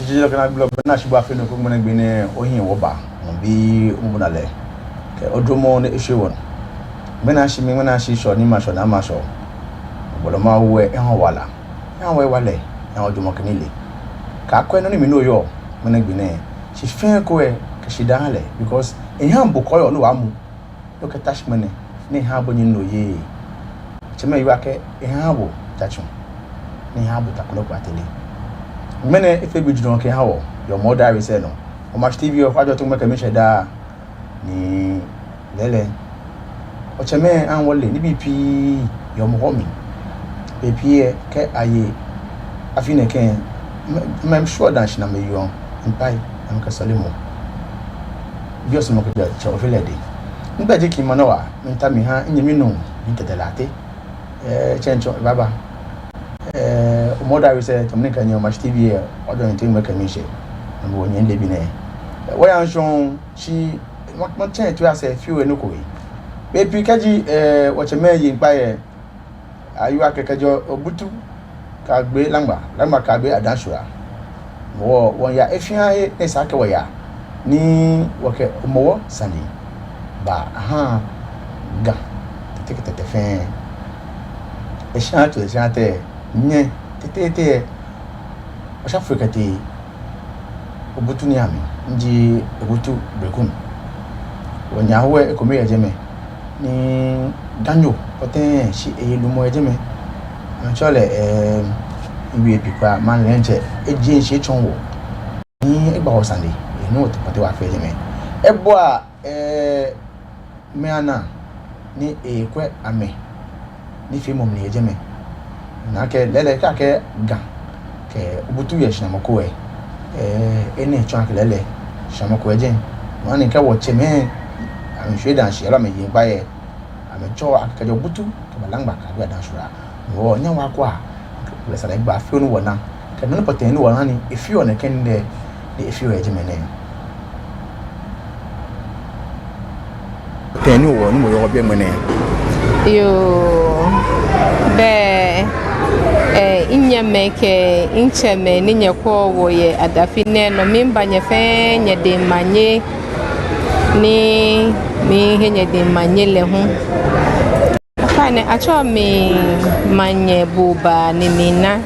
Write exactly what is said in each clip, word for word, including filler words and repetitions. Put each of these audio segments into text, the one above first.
Jijɔ kɛ naagbee lɛ, bɛ naa shi bo afee nɔ ko ŋmɛnɛ gbi nɛɛ, ohiɛ wɔba, mɔ bi omɔ bo naa lɛ. Kɛ odromɔ ni eshwie wɔ. Ŋmɛnɛ shi mi, ŋmɛnɛ shi shɔ ni ma shɔ, na ma shɔ. Bɔlɔ ma wɛ, ehã wala. Ehã wɛ wala, ehã odromɔ kɛ nilee. Kaakwɛ nɔ ni mi nɔ yɔɔ, ŋmɛnɛ gbi nɛɛ. Shi fɛɛ ko ɛ, kɛ shidaa lɛ, because ehã bo kɔɔyɔɔ ni wa mu. Okɛ ta shi ŋmɛnɛ, ni ehã bo nyɛ nɔ yɛ. Tsɛmɛi yɔɔ akɛ, ehã bo ta tsu. Ni ehã bo ta kɔlɔ kpa tɛlɛ. Ŋmɛnɛ, efee bi jurɔ kɛhã wɔ, yɛ Omɔ Diaries nɔ. Omashi T V ɔ, Kwadwo Tungme kɛ miishɛɛ daa. Ni lɛɛlɛŋ. Otsɛmɛi ahã wɔle, nibii pii, yɛ Omɔ hɔ mli. Bei pii ɛ, kɛ aye, afi nɛɛ kɛ, mɛ, mɛ, I'm sure that shi na mɛ yɔɔ, mpai, amɛkɛ sɔlemɔ. Bi ɔ sɔlemɔ kɛ bi ɔ tsɛ ofi lɛ dɛŋ. Ŋmɛnɛ ji kɛ mɔ nɔ wa, miitao mihã, minyɛmi nuu, mi Tɛtɛ Lartey. Eh, tsɛ ntsɔ, baba. Eh, Omɔ Diaries, tsɛ mɔ ni kɛ nyɛ Omashi T V ɛ, Kwadwo Tungme kɛ miishɛɛ. Ni wɔnyɛ lɛ bi nɛɛ. Eh, wɔya nshɔŋ, shi, mɔ, mɔ tsɛ tu asɛ, fioo ɛ nɔ ko ɛ. Bei pii kɛji, eh, wɔtsɛmɛi ye ŋkpai ɛ, ayɔɔ akɛ kɛjɛ Obutu kɛyagbe Laŋma, Laŋma kɛyagbe Adaŋshura. Wɔ, wɔya he fɛɛ he ni esa akɛ wɔya. Ni wɔkɛ Hɔmɔwɔ sane baahã Ga Tɛtɛ kɛ Tɛtɛ fɛɛ. Eshã tsu, eshã tɛ, nyɛ, Tɛtɛ, Tɛtɛ, oshafoi kɛtee Obutu ni ami, ni ji Obutu Berekum. Wɔnyɛ ahuɛ ekome yɛ jɛmɛ. Ni Ganyo, pɔtɛɛ shi eye lumɔ yɛ jɛmɛ. Atsɛɔ lɛ, eh, ewie pii kwraa, maŋ lɛ ntsɛ, eje shishi etsɔɔ wɔ. Ni egba wɔ sane, enu wɔ tɛ pɔtɛɛ wɔ fɛɛ jɛmɛ. Ebua, eh, mɛi anaa ni ekwɛ amɛ nifeemɔ mli yɛ jɛmɛ. Ni akɛ lɛɛlɛŋ kɛ akɛɛ Ga kɛ Obutu yɛ shinamɔ ko ɛ, eh, enɛ tsɔɔ akɛ lɛɛlɛŋ shinamɔ ko yɛ jɛi. Ni kɛ wɔtsɛmɛi amɛshwie daa shi aloo amɛye ŋkpai ɛ, amɛtsɔɔ akɛ kɛjɛ Obutu kɛba Laŋma kɛyagbe Adaŋshura. Wɔnyɛ wɔkwɛ, lɛ sane gba fioo ni wɔna. Kɛ nɔ ni pɔtɛɛ ni wɔna ni efeɔ nɛkɛ nɛɛ, ni efeɔ yɛ jɛmɛ nɛɛ. Pɔtɛɛ ni wɔ, ni wɔyɔɔ biɛ ŋmɛnɛ. Yoo, bɛ, eh, minyɛmɛi kɛ mitsɛmɛi ni nyɛkwɛɔ wɔ yɛ adafi nɛɛ nɔ, miiba nyɛ fɛɛ nyɛdɛŋ manye, ni miihe nyɛdɛŋ manye lɛ hu. Ofainɛ, atsɛɔ mi Manyɛ Buba ni mina.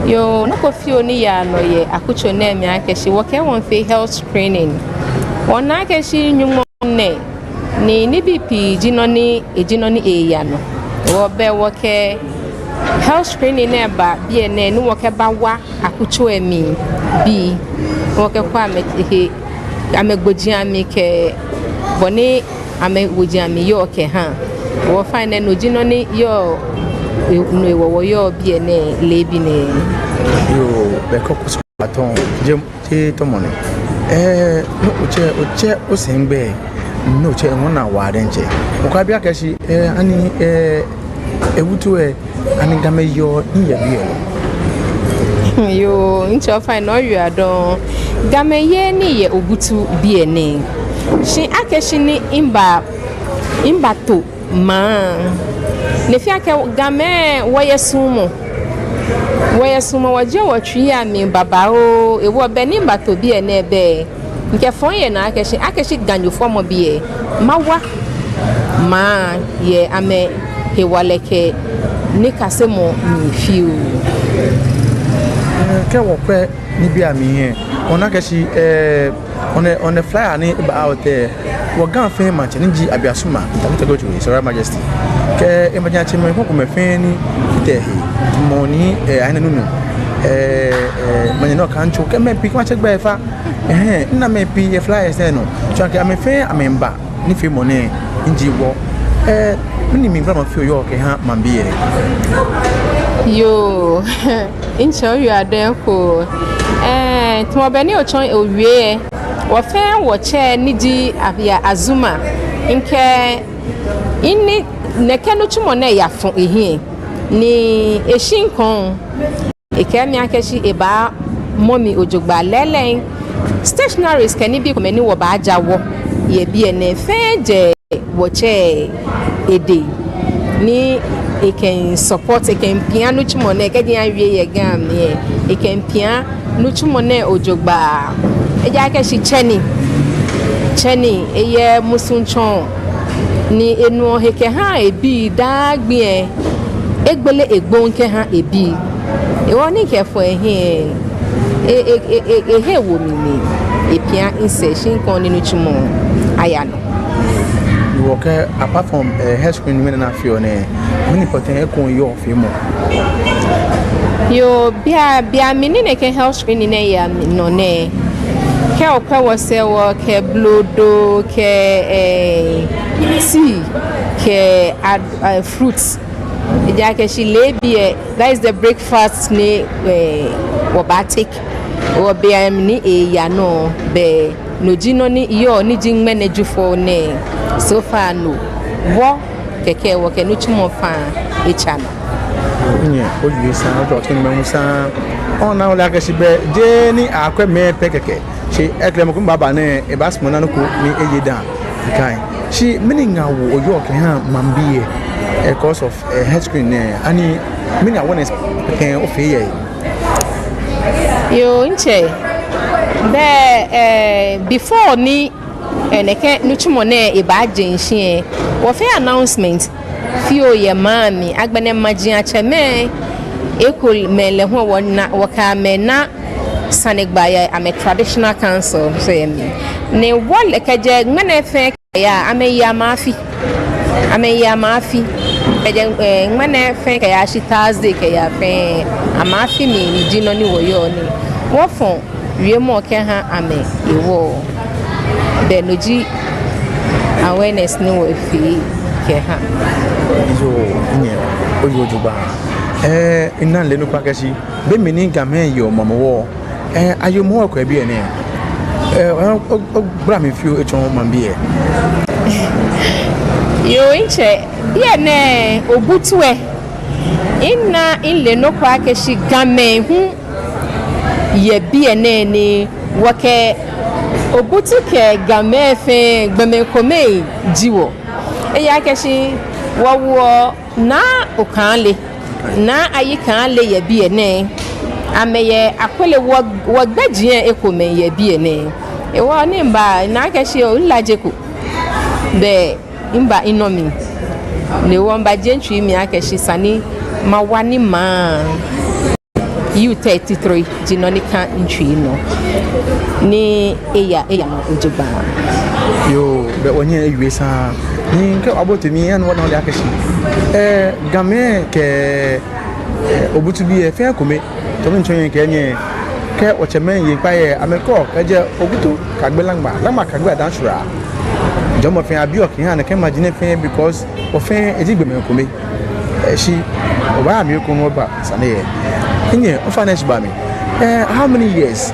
Yoo, nɔ ko fioo ni yaa nɔ yɛ akutso nɛɛ mli akɛ shi wɔkɛɛ wɔmiifee health screening. Wɔna akɛ shi nyɔŋmɔ nɛ, ni nibii pii ji nɔ ni, eji nɔ ni eyaa nɔ. Wɔbɛ wɔkɛ health screening nɛɛ ba biɛ nɛɛ ni wɔkɛbawa akutso lɛ mli bii. Wɔkɛkwɛ amɛhe, amɛgboji amli kɛ bɔ ni amɛwoji amli yɔɔ kɛhã. Ofainɛ, no ji nɔ ni yɔɔ, no hewɔ wɔyɔɔ biɛ nɛɛ leebi nɛɛ. Yoo, bɛ kɔkɔ sɔ atɔ, je, je tɔmɔ nɛ. Eh, no otsɛ, otsɛ osɛŋgbɛ, no otsɛ ŋɔ na wa diɛŋtsɛ. Okɛɛ abi akɛ shi, eh, ani, eh, Obutu ɛ, ani Gamɛi yɔɔ ni yɛ biɛ lɛ? Yoo, ntsɛ ofainɛ oyiwaladɔŋŋ. Gamɛi yɛ ni yɛ Obutu biɛ nɛɛ. Shi akɛ shi ni miba, mibato maŋ. Ni efee akɛ Gamɛi wɔyɛ suɔmɔ. Wɔyɛ suɔmɔ, wɔjieɔ wɔtsui amli babaoo, hewɔ bɛ ni mibato biɛ nɛɛ bɛ. Mikɛ fɔŋ yɛ naa akɛ shi, akɛ shi Ganyo fɔmɔ biɛ, mawa maŋ yɛ amɛhewalɛ kɛ nikasemɔ mli fioo. Eh, kɛ wɔkwɛ nibii amli ɛ, wɔna akɛ shi, eh, wɔnɛ, wɔnɛ flyer ni eba out ɛ, wɔ Ga fɛɛ maŋtsɛ ni ji Abiasuma Tabu Teiko Tsuru, His Royal Majesty, kɛ emajiatsɛmɛi krokomɛi fɛɛ ni tee he, mɔ ni, eh, Ahene Nunoo, eh, eh, Manyɛ Nɔkaŋtso, kɛ mɛi pii, kɛ matsɛ gbɛi fa, Ɛhɛɛ, mina mɛi pii yɛ flyers lɛ nɔ. Tsɔɔ akɛ amɛ fɛɛ amɛmiiba nifeemɔ nɛɛ, ni ji wɔ. Ɛɛ, mɛni mligbalamɔ fioo oyɔɔ kɛha maŋbii lɛ? Yoo, ntsɛ oyiwaladɔŋŋ ekoŋŋ. Ɛɛ, tamɔ bɔ ni otsɔ owie, wɔ fɛɛ wɔtsɛ ni ji Abia Azuma. Mikɛ, mini nɛkɛ nitsumɔ nɛɛ yafɔ ehiɛ. Ni eshi mikɔŋ. Ekɛɛ mi akɛ shi ebaamɔ mi ojogbaŋŋ lɛɛlɛŋ. Stationaries kɛ nibii komɛi ni wɔbaaja wɔ yɛ biɛ nɛɛ fɛɛ jɛ wɔtsɛ edɛŋ. Ni ekɛmiisupport, ekɛmiipia nitsumɔ nɛɛ, kɛji awie yɛ Ga mli lɛ, ekɛmiipia nitsumɔ nɛɛ jogbaŋŋ. Ejaakɛ shi tsɛ ni, tsɛ ni, eyɛ musuŋtsɔlɔ, ni enuɔ he kɛhaa ebii daa gbi lɛ, egbele egboŋ kɛha ebii. Hewɔ ni mikɛfɔ ehiɛ lɛ, e, e, e, e, ehe wo mi ni epia misɛɛ shi mikɔ ni nitsumɔ aya nɔ. Hewɔ kɛ, apart from, eh, health screening nɛɛ ni afeɔ nɛɛ, mɛni pɔtɛɛ ekoŋŋ yɔɔ feemɔ? Yoo, bianɛ, bianɛ mli ni nɛkɛ health screening nɛɛ yaa nɔ nɛɛ, kɛ okwɛ wɔsɛɛ wɔkɛ blodo, kɛ, eh, tea, kɛ ad-, eh, fruits. Ejaakɛ shi leebi lɛ, that is the breakfast ni, eh, wɔbaa take. Hewɔ bianɛ mli ni eyaa nɔ, bɛ no ji nɔ ni yɔɔ ni ji ŋmɛnɛ Jufɔ nɛɛ. So far no, wɔ kɛkɛ wɔkɛ nitsumɔ faa etsa nɔ. Nyɛ, oyiwaladɔŋŋ, ojwɛŋmɔ hu sa. Ona, ole akɛ shi bɛ, jeee ni akwɛ mɛi pɛ kɛkɛ. Shi ekolɛ mɔ ko miiba nɛɛ, ebaasumɔ ni nɔ ko ni eye dã. Ekai. Shi mɛni ŋaawoo oyɔɔ kɛha maŋbii lɛ, eh, cause of, eh, health screening nɛɛ, ani mɛni awareness pɛ ofee yɛ? Yoo, mitsɛ. Bɛ, eh, before ni, eh, nɛkɛ nitsumɔ nɛɛ ebaaje shishi lɛ, wɔfee announcement fioo yɛ maŋ mli, agbɛnɛ majiatsɛmɛi ekomɛi lɛ hu wɔna, wɔkɛ amɛ na sanegbaa yɛ amɛ traditional council sɛɛ mli. Ni wɔle kɛjɛ ŋmɛnɛ fɛɛ kɛya, amɛye amɛ afi. Amɛye amɛ afi. Kɛjɛ, eh, ŋmɛnɛ fɛɛ kɛyashi Thursday kɛya fɛɛ, amɛ afi mli ji nɔ ni wɔyɔɔ ni wɔfɔ wiemɔ kɛha amɛ hewɔ. Bɛ no ji awareness ni wɔfee kɛha. Yoo, nyɛ, oyiwaladɔŋŋ. Eh, mina mile nɔ ko akɛ shi, be mli ni Gamɛi yeɔ Hɔmɔwɔ, eh, ayeɔ Hɔmɔwɔ kɛ biɛ nɛɛ. Eh, o, o, ogbala mli fioo otsɔɔ maŋbii lɛ. Yoo, mitsɛ, biɛ nɛɛ obutu lɛ, mina mile nɔ ko akɛ shi Gamɛi hu yɛ biɛ nɛɛ ni wɔkɛ obutu kɛ Gamɛi fɛɛ gbɔmɛi komɛi ji wɔ. Ejaakɛ shi wɔwoɔ Naa Okaŋle, Naa Ayi Kaŋle yɛ biɛ nɛɛ. Amɛyɛ Akwele, wɔ, wɔgbɛjiaŋ ekomɛi yɛ biɛ nɛɛ. Hewɔ ni miba, mina akɛ shi olajeko. Bɛ miba minɔ mli. Ni hewɔ mibajie mitsui mli akɛ shi esa ni mawa ni maŋ U thirty-three ji nɔ ni ka mitsui nɔ. Ni eya, eya nɔ jogbaŋŋ. Yoo, bɛ wɔnyɛ ewie sa. Ni kɛ wɔbote mli lɛ, ona, ole akɛ shi, eh, Gamɛi kɛ, eh, obutubii lɛ fɛɛ ekome. Tamɔ nɔ ni mitsɔɔ nyɛ akɛ nyɛ, kɛ wɔtsɛmɛi ye kpa lɛ, amɛkɛɔ, kɛjɛ obutu kɛyagbe Laŋma, Laŋma kɛyagbe Adaŋshura. Jɔɔmɔ fɛɛ abiɔ kɛha nɛkɛ maji nɛɛ fɛɛ because wɔfɛɛ eji gbɔmɛi ekome. Eh, shi, obaaya mli ekoŋŋ ni wɔba sane lɛ. Nyɛ, ofainɛ shi ba mli. Eh, how many years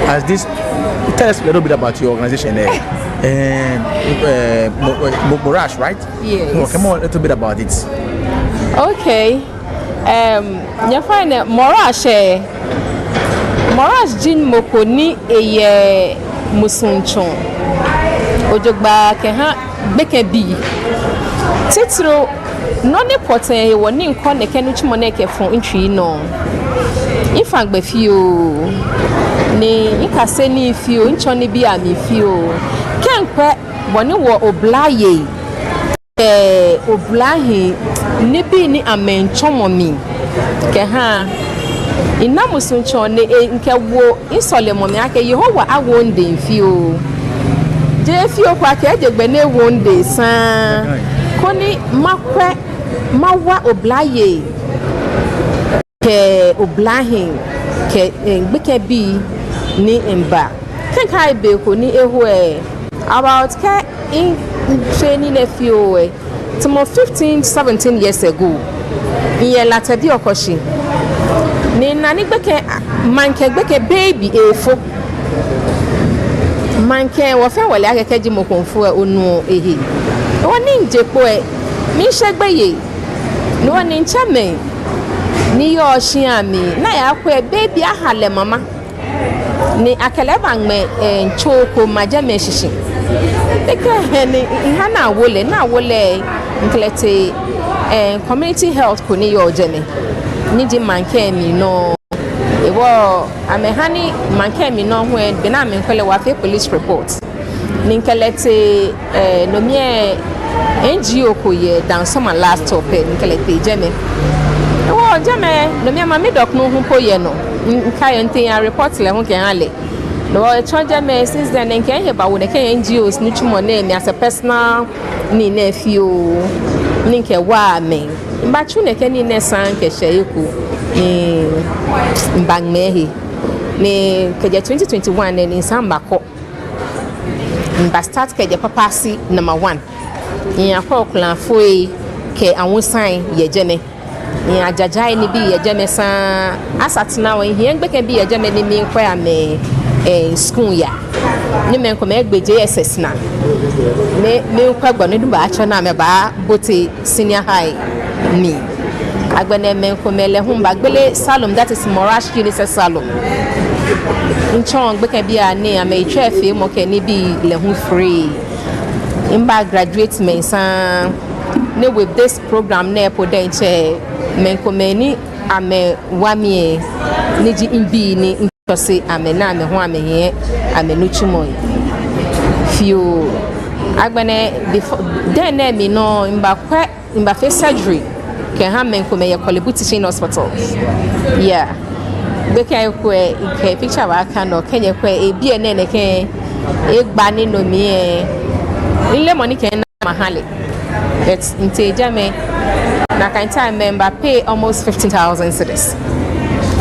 has this, tell us a little bit about your organization, eh? Eh, eh, Mo-, Mo-, Morash, right? Yes. No, come on, a little bit about it. Okay. Em, nyɛfainɛ, Morash lɛ, Morash ji mɔ ko ni eyɛ musuŋtsɔlɛ jogbaŋŋ kɛha gbekɛbii. Titri nɔ ni pɔtɛɛ hewɔ ni mikɔ nɛkɛ nitsumɔ nɛɛ kɛfɔ mitsui nɔ. Mifa gbɛ fioo, ni mikase nii fioo, mitsɔ nibii amli fioo. Kɛ mikwɛ bɔ ni wɔ oblayei kɛ oblahii nibii ni amɛmiitsɔmɔ mli kɛha, mina musuŋtsɔlɛ ni mikɛwo misɔlemɔ mli akɛ Yehowa awo midɛŋ fioo. Jeee fioo kwraa, kɛjɛ gbɛ ni ewo midɛŋ saŋŋ, koni makwɛ, mawa oblayei kɛ oblahii kɛ, eh, gbekɛbii ni miiba. Kɛ mikai be ko ni eho lɛ, about kɛ mi, mifee nii nɛɛ fioo lɛ, tamɔ fifteen, seventeen years ago, miyɛ Latɛ Biɔkɔshi. Ni mina ni gbekɛ, a, maŋkɛ gbekɛ baby efo. Maŋkɛ, wɔfɛɛ wɔle akɛ kɛji mɔ ko miifo lɛ, onuɔ ehe. Hewɔ ni mije kpo lɛ, miishe gbeyei. Ni hewɔ ni mitsɛmɛi ni yɔɔ shia mli, ni ayakwɛ baby aha lɛ mama. Ni akɛ lɛ baŋmɛ, eh, tsoo ko ma jɛmɛ shishi. Ekɛɛ ni miha ni awo lɛ, ni awo lɛ, mikɛ lɛ tee eh, community health ko ni yɔɔ jɛmɛ, ni ji maŋkɛ mli nɔ. Hewɔ amɛha ni maŋkɛ mli nɔ hu lɛ, be ni amɛmiikwɛ lɛ wɔyafee police report. Ni mikɛ lɛ tee, eh, no mli lɛ N G O ko yɛ Dansoman last stop lɛ, ni mikɛ lɛ tee jɛmɛ. Hewɔ jɛmɛ, no mli lɛ mami dɔkunu hu po yɛ nɔ. Mikaiɔ, mitee miya report lɛ hu kɛha lɛ. No hewɔ etsɔ jɛmɛ, since then, mikɛ mihe bawo nɛkɛ N G Os nitsumɔ nɛɛ mli as a personal nii nɛɛ fioo, ni mikɛwaa amɛ. Mibatsu nɛkɛ nii nɛɛ saŋŋ kɛshɛ he ko, ni mibaŋmɛɛ he. Ni kɛjɛ twenty twenty-one nɛɛ ni misaa mibakɔ. Mibastart kɛjɛ Papasi number one. Miyakɔ okulafoi kɛ awusai yɛ jɛmɛ. Miyajaje nibii yɛ jɛmɛ saŋŋ. As at now, mihiɛ gbekɛbii yɛ jɛmɛ ni miikwɛ amɛ, eh, school yaa. Ni mɛi komɛi egbe J S S naa. Ni miikwɛ gbɔ ni dubaa atsɔ ni amɛbaabote senior high mli. Agbɛnɛ mɛi komɛi lɛ hu mibagbele salon, that is Morash Unisex Salon. Mitsɔɔ gbekɛbii anii, amɛyitsɔi feemɔ kɛ nibii lɛ hu free. Mibagraduate mɛi saŋŋ. Ni with this program nɛɛ po diɛŋtsɛ, mɛi komɛi ni amɛwa mi lɛ, ni ji mibii ni mitsɔse amɛ ni amɛ hu amɛhiɛ amɛnitsumɔi fioo. Agbɛnɛ before then nɛɛ mli nɔŋŋ, mibakwɛ, mibafee surgery kɛha mɛi komɛi yɛ Korle Bu Teaching Hospital. Yeah. Gbekɛ ko lɛ, mikɛ picture baakã nɔ, kɛ nyɛkwɛ lɛ, biɛ nɛɛ nɛkɛ egba ni no mli lɛ, mileee mɔ ni kɛ lɛ na maha lɛ. But mitee jɛmɛ, nakai time lɛ mibapay almost fifteen thousand cedis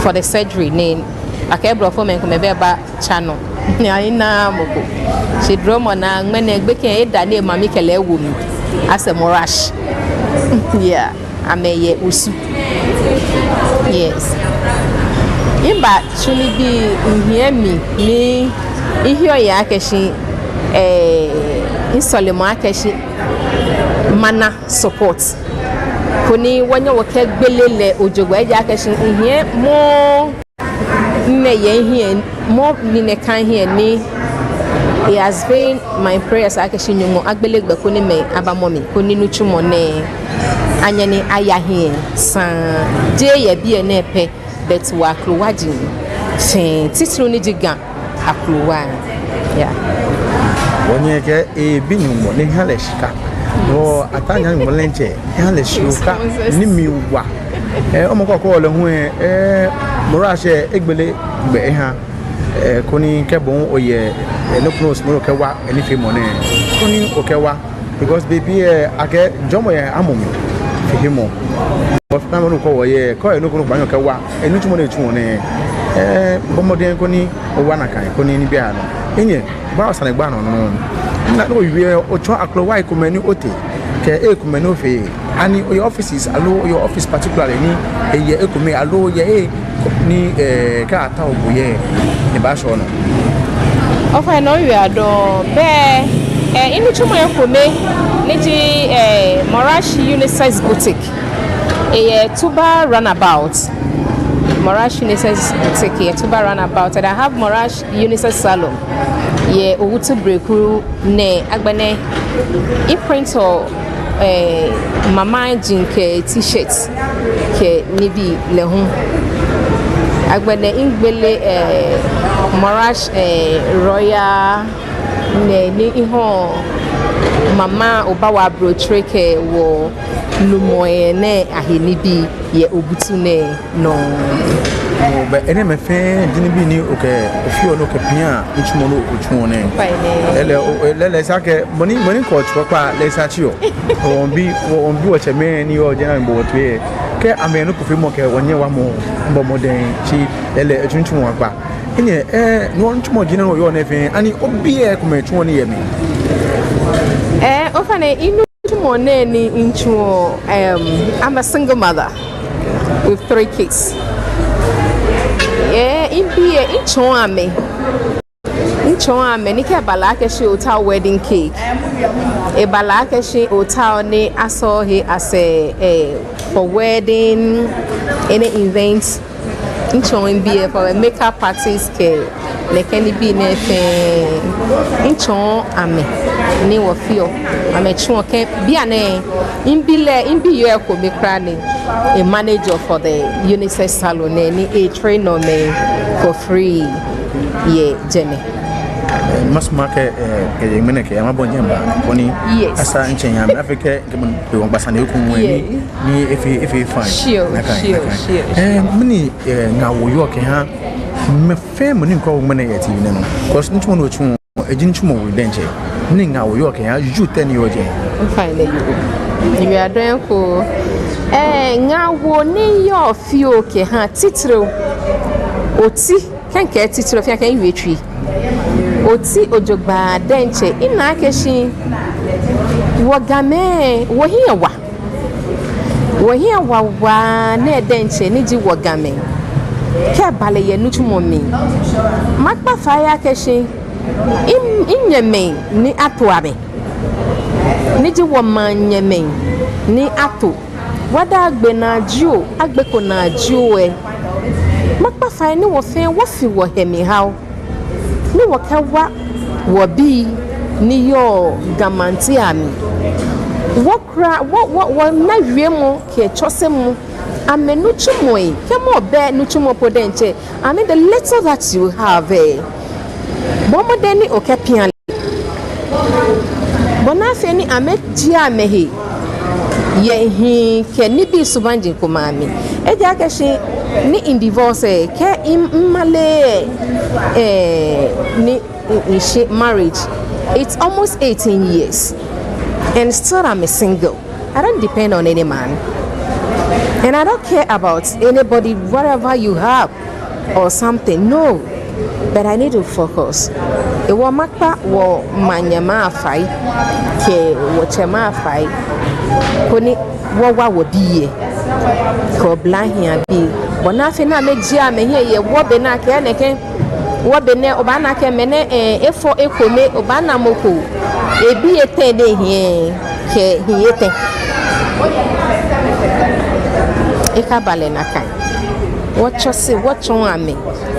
for the surgery. Ni akɛ blɔfomɛi komɛi bɛ batsa nɔ. Ni minaaa mɔ ko. Shi duromɔ naa, ŋmɛnɛ gbekɛ lɛ eda ni emami kɛ lɛ wo mi as a Morash. Yeah. Amɛyɛ Osu. Yes. Mibatsu nibii, mihiɛ mli ni mihiɛ oya akɛ shi, eh, misɔlemɔ akɛ shi mana support koni wɔnyɛ wɔkɛgbele lɛ ojogbaŋŋ, ejaakɛ shi mihiɛ mɔ nɛɛ yɛ mihiɛ, mɔ ni nɛɛ kã mihiɛ ni it has been my prayers akɛ shi Nyɔŋmɔ agbele gbɛ koni mɛi abamɔ mi, koni nitsumɔ nɛɛ anyɛ ni aya hiɛ saŋŋ. Jeee yɛ biɛ nɛɛ pɛ, but wɔ akrowa jiŋ fɛɛ, titri ni ji Ga akrowa. Yeah. Wɔnyɛ kɛ ebi Nyɔŋmɔ ni eha lɛ shika. Wɔ ata nya Nyɔŋmɔ lɛ ntsɛ, eha lɛ shika ni mli wa. Eh, omɔ ko kɔ lɛ hu lɛ, eh, Morash lɛ egbele gbɛ eha, eh, koni kɛ bo oyɛ, eh, nɔ ko ni osumɔɔ okɛwa, eh, nifeemɔ nɛɛ, koni okɛwa. Because bei pii lɛ, akɛ jɔɔmɔ yɛ amɔ mli fe hemɔ. Because namɔ nɔ ko wɔyɛ, kɛ oyɛ nɔ ko ni obaanyɛ okɛwa, eh, nitsumɔ ni otsuɔ nɛɛ, eh, bɔ mɔdɛŋ koni owa nakai, koni nibii aya nɔ. Minyɛ, ba osane gba nɔ nɔ. Ni owie, otsɔɔ akrowai komɛi ni otee, kɛ ekomɛi ni ofee. Ani oyɛ offices, aloo oyɛ office particularly ni eyɛ ekome, aloo oyɛ he ni, eh, kɛ atao bo yɛ, ni baashɛ onɔ? Ofainɛ owie adɔŋŋ. Bɛ, eh, minitsumɔ ekome ni ji, eh, Morash Unisex Boutique. Eyɛ Tuba Roundabout. Morash Unisex Boutique yɛ Tuba Roundabout. And I have Morash Unisex Salon yɛ Owutu Breku nɛɛ. Agbɛnɛ miprintɔ, eh, mama jeans kɛ t-shirt kɛ nibii lɛ hu. Agbɛnɛ migbele, eh, Morash, eh, Royal nɛɛ ni mihɔɔ mama obawa ablotsiri kɛ wɔnumɔ lɛ nɛɛ ahe nibii yɛ Obutu nɛɛ nɔ. Bɛ enɛɛmɛi fɛɛ ji nibii ni okɛ, ofeɔ ni okɛpiaa nitsumɔ ni otsuɔ nɛɛ. Fine. Lɛɛlɛŋ, o, lɛɛlɛŋ esa akɛ mɔ ni, mɔ ni kɔ tsɔ kpa lɛ esa tsi o. Wɔmiibi, wɔmiibi wɔtsɛmɛi ni yɔɔ jɛmɛ ni amɛbɔ wɔ toi lɛ. Kɛ amɛyɛ nɔ ko feemɔ kɛ wɔnyɛ wamɔ, bɔ mɔdɛŋ tsi lɛɛlɛŋ, etsuɔ nitsumɔ kpakpa. Minyɛ, eh, nɔ nitsumɔ ji nɔ ni oyɔɔ nɛɛ fɛɛ, ani obii komɛi tsuɔ nii yɛ mli? Eh, ofainɛ, minitsumɔ nɛɛ ni mitsuɔ, um, I'm a single mother with three kids. Eh, mibii, mitsɔɔ amɛ. Mitsɔɔ amɛ ni kɛ eba lɛ akɛ shi otao wedding cake, eba lɛ akɛ shi otao ni asɔ he as a, eh, for wedding, any event. Mitsɔɔ mibii for makeup parties kɛ nɛkɛ nibii nɛɛ fɛɛ. Mitsɔɔ amɛ. ni wɔfeɔ, amɛtsuɔ kɛ bianɛ, mibi lɛ, mibi yoo ekome kwraa ni e manage for the unisex salon nɛɛ ni e train mɛi for free yɛ jɛmɛ. Masumɔ akɛ kɛjɛ ŋmɛnɛ kɛyaa mabɔ jeŋba koni asa ntsɛ ya mɛ afee kɛ kɛ mɔ pe wɔŋkpasa ni okun wɛ ni ni efee efee fine. Sure, sure, sure. Mɛni ŋaawoo yɔɔ kɛha mɛi fɛɛ mɔ ni kɔ wo ŋmɛnɛ yɛ T V nɛɛ nɔ? Because nitsumɔ ni otsuɔ eji nitsumɔ wulu diɛŋtsɛ. Mɛni ŋaawoo yɔɔ kɛha youth ni yɔɔ jɛi? Fine, you. You are doing cool. Ŋaawoo ni yɔɔ fioo kɛha titri oti, kɛ mikɛɛ titri, fɛɛ kɛ miwie Twi. Oti ojogbaŋŋ diɛŋtsɛ, mina akɛ shi wɔ Gamɛi, wɔhiɛ wa. Wɔhiɛ wa waa nɛɛ diɛŋtsɛ ni ji wɔ Gamɛi. Kɛ eba lɛ yɛ nitsumɔ mli, makpa fai akɛ shi minyɛmɛi ni ato amɛ, ni ji wɔmaŋ nyɛmɛi ni ato. Whether agbe naa jio, agbeko naa jio lɛ, makpa fai ni wɔ fɛɛ wɔfi wɔhe mli hao, ni wɔkɛwa wɔbii ni yɔɔ Ga maŋ lɛ amli. Wɔkura, wɔ, wɔ, wɔna wiemɔ kɛ tsɔsemɔ, amɛnitsumɔi, kɛ mɔ bɛ nitsumɔ po diɛŋtsɛ, I mean, the little that you have, eh, bɔ mɔdɛŋ ni okɛpia lɛ. Bɔ ni afee ni amɛjie amɛhe yɛ hii kɛ nibii subaŋ komɛi amli. Ejaakɛ shi ni mi divorce, kɛ mi, mimale, eh, ni mi, mishi marriage, it's almost eighteen years, and still I'm a single. I don't depend on any man. And I don't care about anybody, whatever you have or something. No. But I need to focus. Hewɔ makpa wɔmaŋ nyɛmɛi afai, kɛ wɔtsɛmɛi afai, koni wɔwa wɔbii lɛ, kɛ oblahii abii. Bɔ ni afee ni amɛjie amɛhiɛ yɛ wɔ be ni akɛɛ nɛkɛ. Wɔ be nɛɛ, obaana akɛ mɛnɛ, eh, efɔ ekome, obaana mɔ ko, ebii etɛ ni ehiɛ, kɛ hii etɛ. Ekaba lɛ nakai. Wɔtsɔse, wɔtsɔɔ amɛ.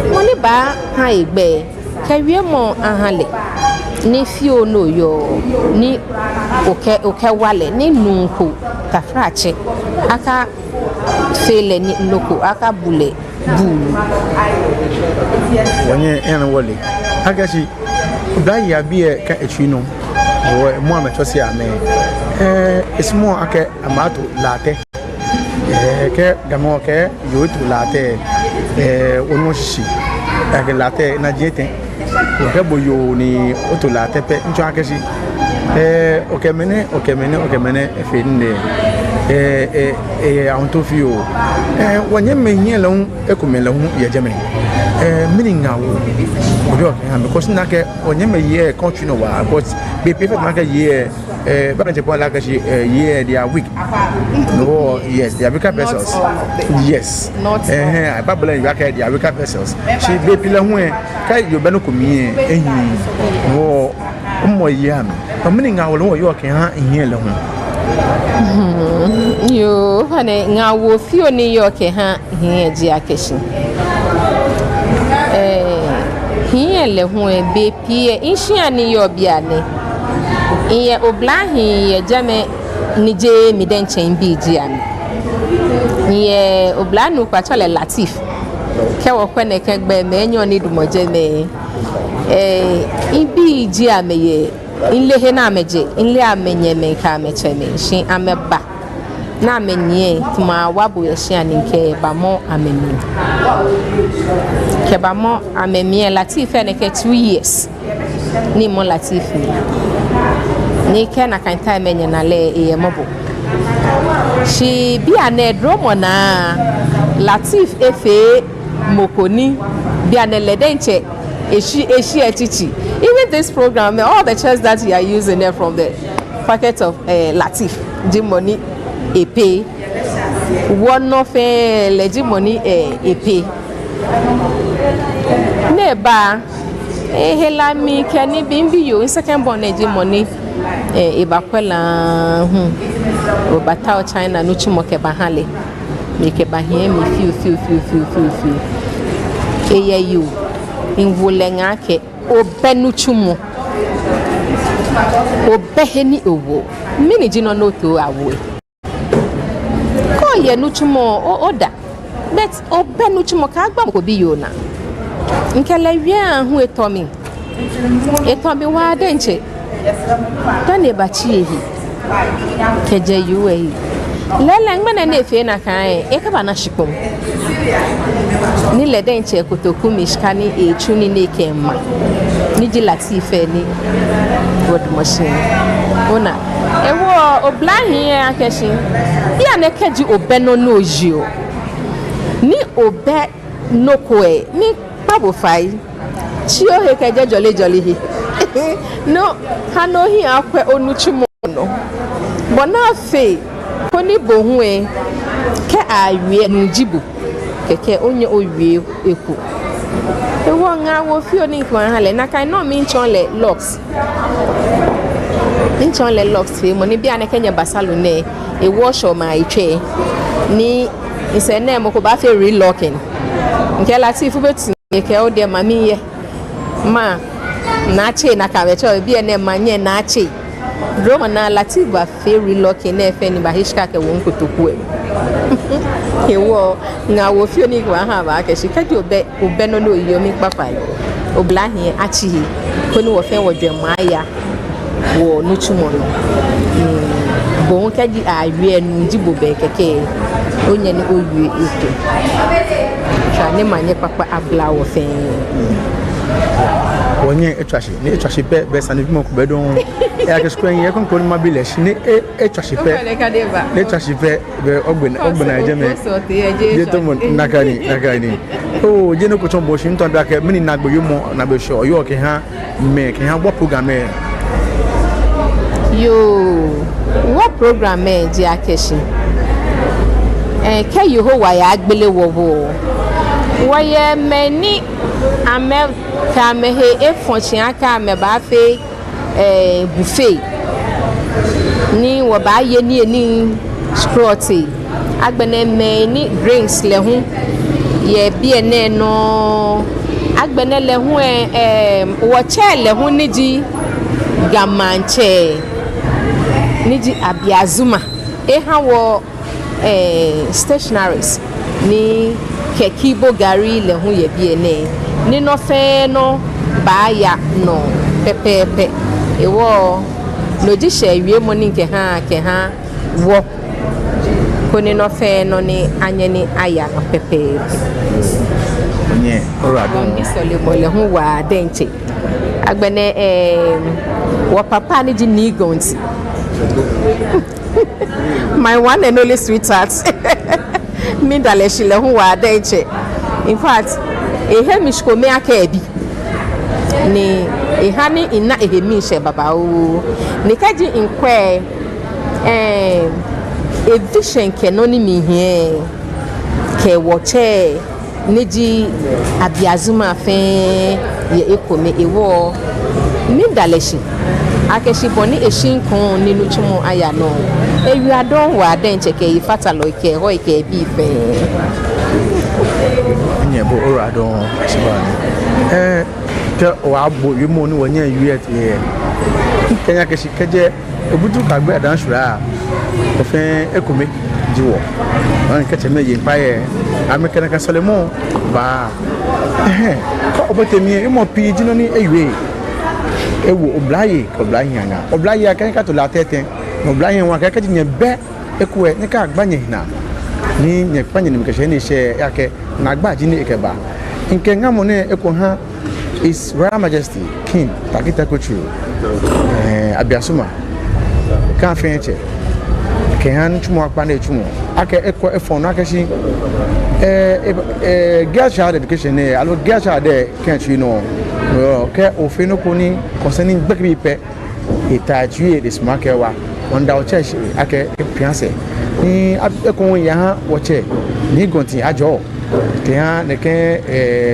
Mɔ ni baaha egbɛi, kɛ wiemɔ aha lɛ. Ni fioo ni oyɔɔ, ni okɛ, okɛwa lɛ, ni nuu ko, tafrakyɛ, akafee lɛ ni nɔ ko, akabu lɛ. Buu. Wɔnyɛ ena wɔle akɛ shi oblayei abii lɛ kɛ etsui nɔ, wɔ mɔ amɛtsɔse amɛ. Eh, esumɔɔ akɛ amɛto latɛ. Eh, kɛ Gamɛi kɛɛ yoo eto latɛ, eh, onu shishi. Akɛ latɛ naji etɛ. Okɛ bo yoo ni oto latɛ pɛ, ntsɔ akɛ shi. Eh, okɛ mɛnɛ, okɛ mɛnɛ, okɛ mɛnɛ, efee nii nɛɛ. Eh, eh, eh, ahuntoo fioo. Eh, wɔnyɛmimɛi hiɛ lɛ hu, ekomɛi lɛ hu yɛ jɛmɛ. Eh, mɛni ŋaawoo? Obi okɛha mi, because mina akɛ wɔnyɛmimɛi yei lɛ kɛ otsui nɔ waa, but bei pii fɛɛ tamɔ akɛ yei lɛ, eh, baakɛɛ tsɛ pɔn lɛ akɛ shi, eh, yei lɛ, they are weak. No, yes, they are weaker vessels. Yes. Ɛhɛɛ, Bible lɛ, you are, they are weaker vessels. Shi bei pii lɛ hu lɛ, kɛ yoo bɛ nɔ ko mli lɛ, ehiii. Wɔ, mɔ yei amɛ. Mɛni ŋaawoo lɛ hu yɔɔ kɛha hii lɛ hu? Yoo, ofainɛ, ŋaawoo fioo ni yɔɔ kɛha hii lɛ ji akɛ shi, eh, hii lɛ hu lɛ, bei pii lɛ, mishia ni yɔɔ bianɛ, miyɛ oblahii yɛ jɛmɛ ni jeee mi diɛŋtsɛ mibii ji amɛ. Miyɛ oblanuu ko, atsɛɔ lɛ Latif. Kɛ wɔkwɛ nɛkɛ gbɛmɛi enyɔ ni damɔ jɛmɛ, eh, mibii ji amɛ yɛ, mile he ni amɛjɛ, mile amɛnyɛmɛi kɛ amɛtsɛmɛi, shi amɛba ni amɛnyiɛ, tamɔ awa bo yɛ shia ni mikɛbamɔ amɛmli. Kɛbamɔ amɛmli lɛ, Latif, nɛkɛ two years ni mimɔ Latif mli. Ni kɛ nakai time lɛ nyɛna lɛ, eyɛ mɔbɔ. Shi bianɛ dromɔ naa, Latif efee mɔ ko ni bianɛ lɛ diɛŋtsɛ eshi, eshi etsitsi. Even this program, eh, all the chairs that you are using are from the pocket of, eh, Latif, ji mɔ ni epay. Wɔnɔ fɛɛ lɛ ji mɔ ni, eh, epay. Ni eba, eh, hela mli kɛ nibii, mibi yoo, mi second born lɛ ji mɔ ni, eh, ebakwɛ lɛ hu. Wɔbatao China nitsumɔ kɛbaha lɛ. Mikɛba hiɛ mli fioo, fioo, fioo. Eyɛ yoo, miwo lɛ ŋaa akɛ obɛ nitsumɔ. Obɛ he ni owoɔ. Mɛni ji nɔ ni otaoɔ awo lɛ? Kɛ oyɛ nitsumɔ, o, oda. But obɛ nitsumɔ, kaagba mɔ ko biyoo naa. Mikɛ lɛ wie aahu etɔ mi. Etɔ mi waa diɛŋtsɛ. Dani ebatsi ehe kɛjɛ U S lɛ. Lɛɛlɛŋ ŋmɛnɛ ni efee nakai lɛ, ekabana shikpɔŋ. Ni lɛ diɛŋtsɛ ekotoku mishika ni etsu nii ni ekɛma. Ni ji Latif lɛ ni wɔdamɔ shi. Ona. Hewɔ oblahii lɛ akɛ shi, bianɛ kɛji obɛ nɔ ni oyeɔ, ni obɛ nɔ ko lɛ, mikpa bo fai. Tsi ohe kɛjɛ jɔlejɔle he. No, ha ni ohiɛ akwɛ onitsumɔ nɔ. Bɔ ni afee koni bo hu lɛ, kɛ awie lɛ, nuu ji bo. Kɛkɛ onyɛ owie eko. Hewɔ ŋaawoo fioo ni mikɛbaaha lɛ, nakai nɔŋŋ mitsɔɔ lɛ locks. Mitsɔɔ lɛ locks feemɔ, ni bianɛ kɛ nyɛba salon lɛ, ewoɔ shɔ ma etsɛ. Ni misɛɛ nɛɛ mɔ ko baafee relocking. Mikɛɛ Latif bɛ ti, mikɛɛ odiɛŋtsɛ mami yɛ. Ma, naa tsɛ nakai bɛ tsɔ, bianɛ manyɛ naa tsɛ. Dromɔ naa Latif bafee relocking nɛɛ fɛɛ ni ebahe shika kɛwo mikotoku lɛ. Hewɔ ŋaawoo fioo ni mikɛbaaha lɛ akɛ shi kɛji obɛ, obɛ nɔ ni oyeɔ, miikpa fai. Oblahii lɛ, atsi he. Koni wɔ fɛɛ wɔjwɛŋmɔ aya wɔnitsumɔ nɔ. Mm, bo hu kɛji awie lɛ, nuu ji bo bɛ kɛkɛ. Onyɛ ni owie eko. Tswa ni omanye kpakpa abla wɔ fɛɛ. Wɔnyɛ etswa shi, ni etswa shi pɛ, bɛ sane bi mɔ ko bɛ dɔŋŋ. Eya kɛ shi kwɛ nyɛ, ekoŋŋ ko ni mabi lɛ shi, ni e, etswa shi pɛ. Ni etswa shi pɛ, bɛ ogbɛnaa, ogbɛnaa jɛmɛ. Yɛ tɔmɔ, nakai ni, nakai ni. Oo, jeee nɔ ko tsɔɔ bo shi, mitao mabi akɛ, mɛni naagbee yɔɔmɔ, naagbee shɔ, oyɔɔ kɛha mɛi, kɛha wɔ program lɛ. Yoo, wɔ program lɛ ji akɛ shi, eh, kɛ Yehowa yagbele wɔ hu, wɔyɛ mɛi ni amɛkɛ amɛhe efɔ shi akɛ amɛbaafee, eh, buffet. Ni wɔbaaye nii, nii srɔtoi. Agbɛnɛ mɛi ni drinks lɛ hu yɛ biɛ nɛɛ nɔŋŋ. Agbɛnɛ lɛ hu, eh, eh, wɔtsɛ lɛ hu ni ji Ga Maŋtsɛ, ni ji Abiazuma. Eha wɔ, eh, stationaries ni kɛ Kibo Gari lɛ hu yɛ biɛ nɛɛ. Ni nɔ fɛɛ nɔ baaya nɔ pɛpɛɛpɛ. Hewɔ no ji shɛɛ wiemɔ ni mikɛha, kɛha wɔ, koni nɔ fɛɛ nɔ ni anyɛ ni aya nɔ pɛpɛɛpɛ. Nyɛ, oyiwaladɔŋŋ. Wɔmiisɔlemɔ lɛ hu waa diɛŋtsɛ. Agbɛnɛ, eh, wɔ papa ni ji Nii Gonti. My one and only sweetheart. Mida lɛ shi lɛ hu waa diɛŋtsɛ. In fact, ehe mi shi kome akɛ ebi. Ni eha ni mina ehe miishɛɛ babaoo. Ni kɛji mikwɛ, eh, evision kɛ nɔ ni mihiɛ kɛ wɔtsɛ ni ji Abiazuma fɛɛ yɛ ekome hewɔ, mida lɛ shi akɛ shi bɔ ni eshi ŋkɔŋ ni nitsumɔ aya nɔ. Eyiwaladɔŋŋ waa diɛŋtsɛ kɛ efatalɔi kɛ ehɔi kɛ ebii fɛɛ. Nyɛ bo oyiwaladɔŋŋ, shi ba ni. Eh, kɛ wɔbo wiemɔ ni wɔnyɛ wie lɛ, kɛ nyɛkɛɛ shi kɛjɛ Obutu kɛyagbe Adaŋ Shwilao, wɔ fɛɛ ekome ji wɔ. Ni kɛ tsɛmɛi ye ŋkpai lɛ, amɛkɛ nakai sɔlemɔ baa. Ɛhɛɛ, kɛ obote mli lɛ, wiemɔ pii ji nɔ ni ewie. Ewo oblayei kɛ oblahii aŋaa. Oblayei akɛɛ nyɛkato lɛ atɛtɛ. Ni oblahii hu akɛɛ kɛji nyɛbɛ eko lɛ, nyɛkagba nyɛhe naa. Ni nyɛkpa nyɛnine kɛshɛ he ni eshɛ, ejaakɛ naagba ji nɔ ni ekɛba. Mikɛ ŋamɔ nɛɛ eko ha His Royal Majesty King Tackie Teiko Tsuru, eh, Abiasuma, Ga fɛɛ tsɛ, kɛha nitsumɔ kpakpa ni etsuɔ, akɛ eko efɔŋ nɔ akɛ shi, eh, eh, eh, girl child education nɛɛ, aloo girl child lɛ kɛ etsui nɔ, no, kɛ ofee nɔ ko ni concerning gbekɛbii pɛ, eta etsui lɛ, esumɔɔ akɛ ewa, wɔmiida wɔtsɛ shi akɛ epia sɛɛ. Ni a-, eko hu eya ha wɔtsɛ, Nii Gonti Ajɔ, kɛha nɛkɛ, eh,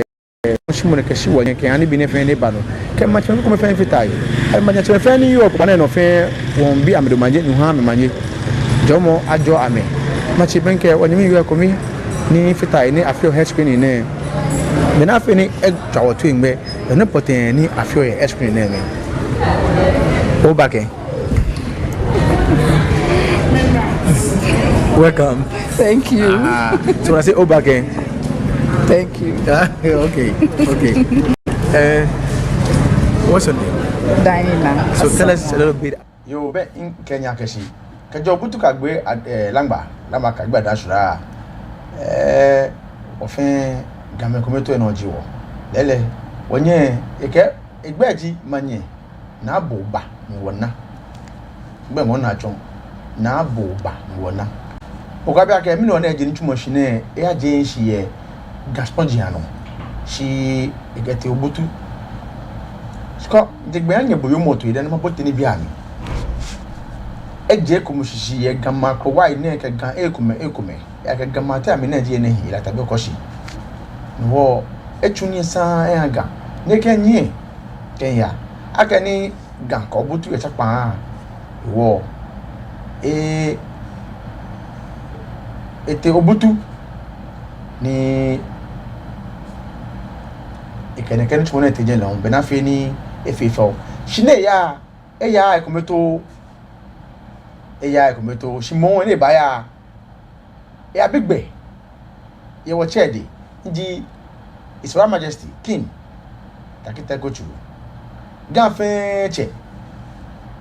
shimɔ nɛɛ kɛshi wɔnyɛ kɛha nibii nɛɛ fɛɛ ni eba nɔ. Kɛ maŋtsɛmɛi komɛi fɛɛ ni fata he. Kɛ maŋtsɛmɛi fɛɛ ni yɔɔ kpaa nɛɛ nɔ fɛɛ, wɔmiibi amɛdamɔ manye, ni ha amɛ manye. Jɔɔmɔ ajɔɔ amɛ. Maŋtsɛ bɛŋkɛ wɔnyɛmi yoo lɛ kome ni fata he ni afeɔ hair screening nɛɛ. Bɔ ni afee ni etswa wɔtoi ŋmɛ, enɔ pɔtɛɛ ni afeɔ yɛ hair screening nɛɛ mli. Oba kɛ̃. Welcome. Thank you. Ah, so I say oba kɛ̃. Thank you. Ah, okay, okay. Uh, what's your name? Diana. So tell us a little bit. Yoo, bɛ mikɛɛ nyɛ akɛ shi kɛjɛ Obutu kɛgbe, eh, Langba, Langba kɛgbe Adashura. Eh, wɔ fɛɛ Gamɛi kome too enɔ ji wɔ. Lɛɛlɛŋ, wɔnyɛ, ekɛɛ, egbɛi ji Manyɛ Naa Booba ni wɔna. Gbɛ ŋɔɔ naa tsɔ, Naa Booba ni wɔna. Okɛɛ abi akɛ mɛni nɔ ni eji nitsumɔ shi nɛɛ, eyaje shishi yɛ Ga shikpɔŋ jiaŋ nɔ. Shi ekɛtee Obutu. Shi kɔ, jeee gbɛ ni anyɛ bo yoomo toi dani mabote nibii amli. Eje ekomɛi shishi yɛ Ga maŋ krowa nɛɛ kɛ Ga ekomɛi ekomɛi. Ejaakɛ Ga maŋ tɛ amli nɛɛ ji enɛ hiɛ, Latabi Okoshi. Ni wɔ, etsu nii saŋŋ eha Ga. Ni ekɛɛ nyɛ, kɛya. Akɛni Ga kɛ Obutu yɛ tsakpaa. Wɔ, e, etee Obutu. Ni ekɛ nɛkɛ nitsumɔ nɛɛ tee jɛmɛ lɛ, bɛ ni afee ni efee fɛo. Shi ni eya, eya ekomɛi too, eya ekomɛi too, shi moŋ ni ebaaya, eyabi gbɛ yɛ wɔtsɛ dɛŋ, ni ji His Royal Majesty King Tackie Teiko Tsuru, Ga fɛɛ tsɛ,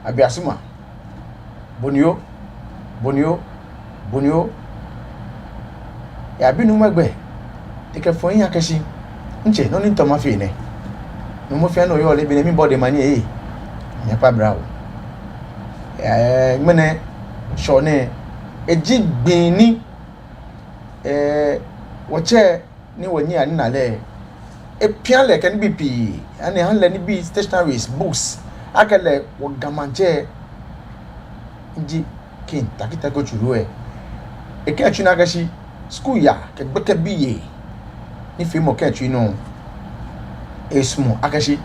Abiasuma, Bonio, Bonio, Bonio. Eyabi nuumo gbɛ, ekɛfɔ ehiɛ akɛ shi, ntsɛ, nɔ ni mitao mafee nɛ. Nuumo fɛɛ nɔ yɔɔ lɛ, be ni mibɔ de manyɛ ee, nyɛkpa bra oo. Eh, ŋmɛnɛ, Shɔ nɛɛ, eji gbi ni, eh, wɔtsɛ ni wɔnyɛ anina lɛ, epia lɛ kɛ nibii pii, ani eha lɛ nibii, stationaries, books, akɛ lɛ wɔ Ga maŋtsɛ, ni ji King Tackie Teiko Tsuru lɛ. Ekɛɛ etsu naa akɛ shi, skul yaa kɛ gbekɛbii yei, nifeemɔ kɛ etsui nɔ, esumɔɔ akɛ shi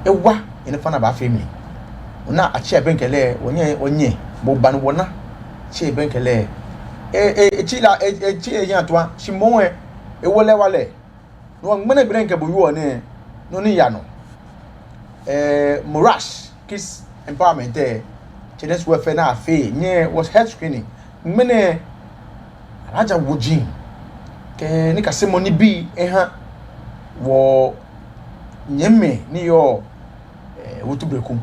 ewa, enɛ fana baafee mli. Ona, atsi ebɛŋkɛ lɛ, wɔnyɛ, wɔnyɛ, Booba ni wɔna, tsi ebɛŋkɛ lɛ. E, e, etsi la, e, etsi eya tua, shi moŋ lɛ, ewo lɛ wala. No hewɔ ŋmɛnɛ gbi ni mikɛ bo wieɔ nɛɛ, nɔ ni yaa nɔ. Eh, Morash, Kids Empowerment, eh, children's welfare ni afee, nyɛ wɔ health screening. Ŋmɛnɛ, Alhaja woji kɛ nikasemɔ nibii eha wɔnyɛmimɛi ni yɔɔ, eh, Obutu Breku.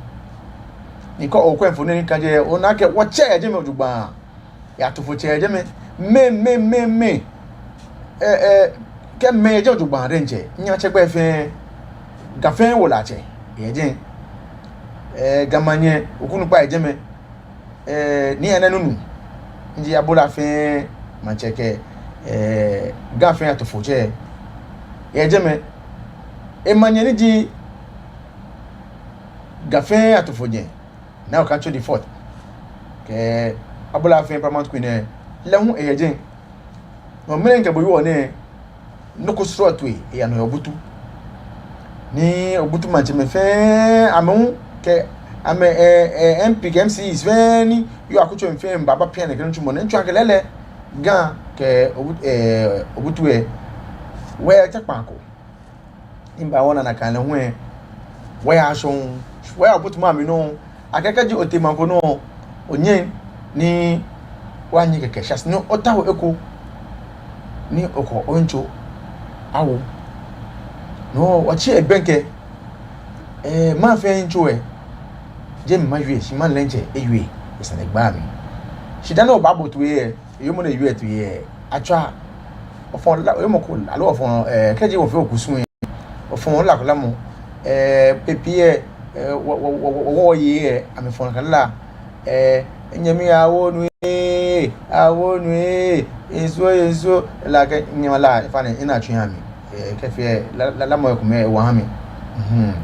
Ni kɛ okwɛ mfoniri ni kã jɛi, onaa akɛ wɔtsɛ yɛ jɛmɛ jogbaŋŋ. Yɛ Atofotsɛ yɛ jɛmɛ. Mɛi, mɛi, mɛi, mɛi. Eh, eh, kɛ mɛi yɛ jɛmɛ jogbaŋŋ diɛŋtsɛ, nyɛmatsɛ gbɛi fɛɛ, Ga fɛɛ wolɛiatsɛ yɛ jɛmɛ. Eh, Ga Manyɛ, Okunukpa yɛ jɛmɛ. Eh, Nii Nana Nunoo, ni ji Abola fɛɛ maŋtsɛ kɛ, eh, Ga fɛɛ Atofotsɛ yɛ jɛmɛ. Emanyɛ ni ji Ga fɛɛ Atofotsɛ, Naa Okaitsho the fourth, kɛ Abola fɛɛ Paramount Queen lɛ, lɛ hu eyɛ jɛmɛ. No mli ni mikɛ bo wieɔ nɛɛ, nɔ ko srɔtoi eyaa nɔ yɛ Obutu. Ni Obutu maŋtsɛmɛi fɛɛ amɛ hu kɛ amɛ, eh, eh, M P kɛ M C Es fɛɛ ni yɔɔ akutso mli fɛɛ miiba bapia nɛkɛ nitsumɔ nɛɛ, mitsɔɔ akɛ lɛɛlɛŋ Ga kɛ Obu-, eh, Obutu lɛ, wɔyɛ tsakpaa ko. Ni mibaawo nakai lɛ hu lɛ, wɔyaa shɔŋŋ, wɔyaa Obutu maŋ mli nɔŋŋ. Akɛ kɛji otee maŋ ko nɔ, onyɛŋ ni wɔnyɛ kɛkɛ, shi ashi ni otao eko ni okɔ oyiŋtoo awo. No hewɔ wɔtsi ebɛŋkɛ, eh, maŋ fɛɛ yiŋtoo lɛ, jeee mi mawie, shi maŋ lɛ diɛŋtsɛ ewie yɛ sanegbaa mli. Shi dani obaabo toi lɛ, yoomo ni ewie toi lɛ, atswa, ofɔɔ la, yoomo ko, aloo ofɔɔ, eh, kɛji wɔfee okusum lɛ, ofɔɔ la ko lamɔ, eh, pepee lɛ, eh, wɔ, wɔ, wɔyei lɛ, amɛfɔɔ nakai la, eh, nyɛmi awo nu ee, awo nu ee, nsuo, nsuo, la kɛ nyɛma la, efa ni, ena tsu ha mi, eh, kɛ fee, la, la, lamɔ ekomɛi, ewa ha mi. Mhm.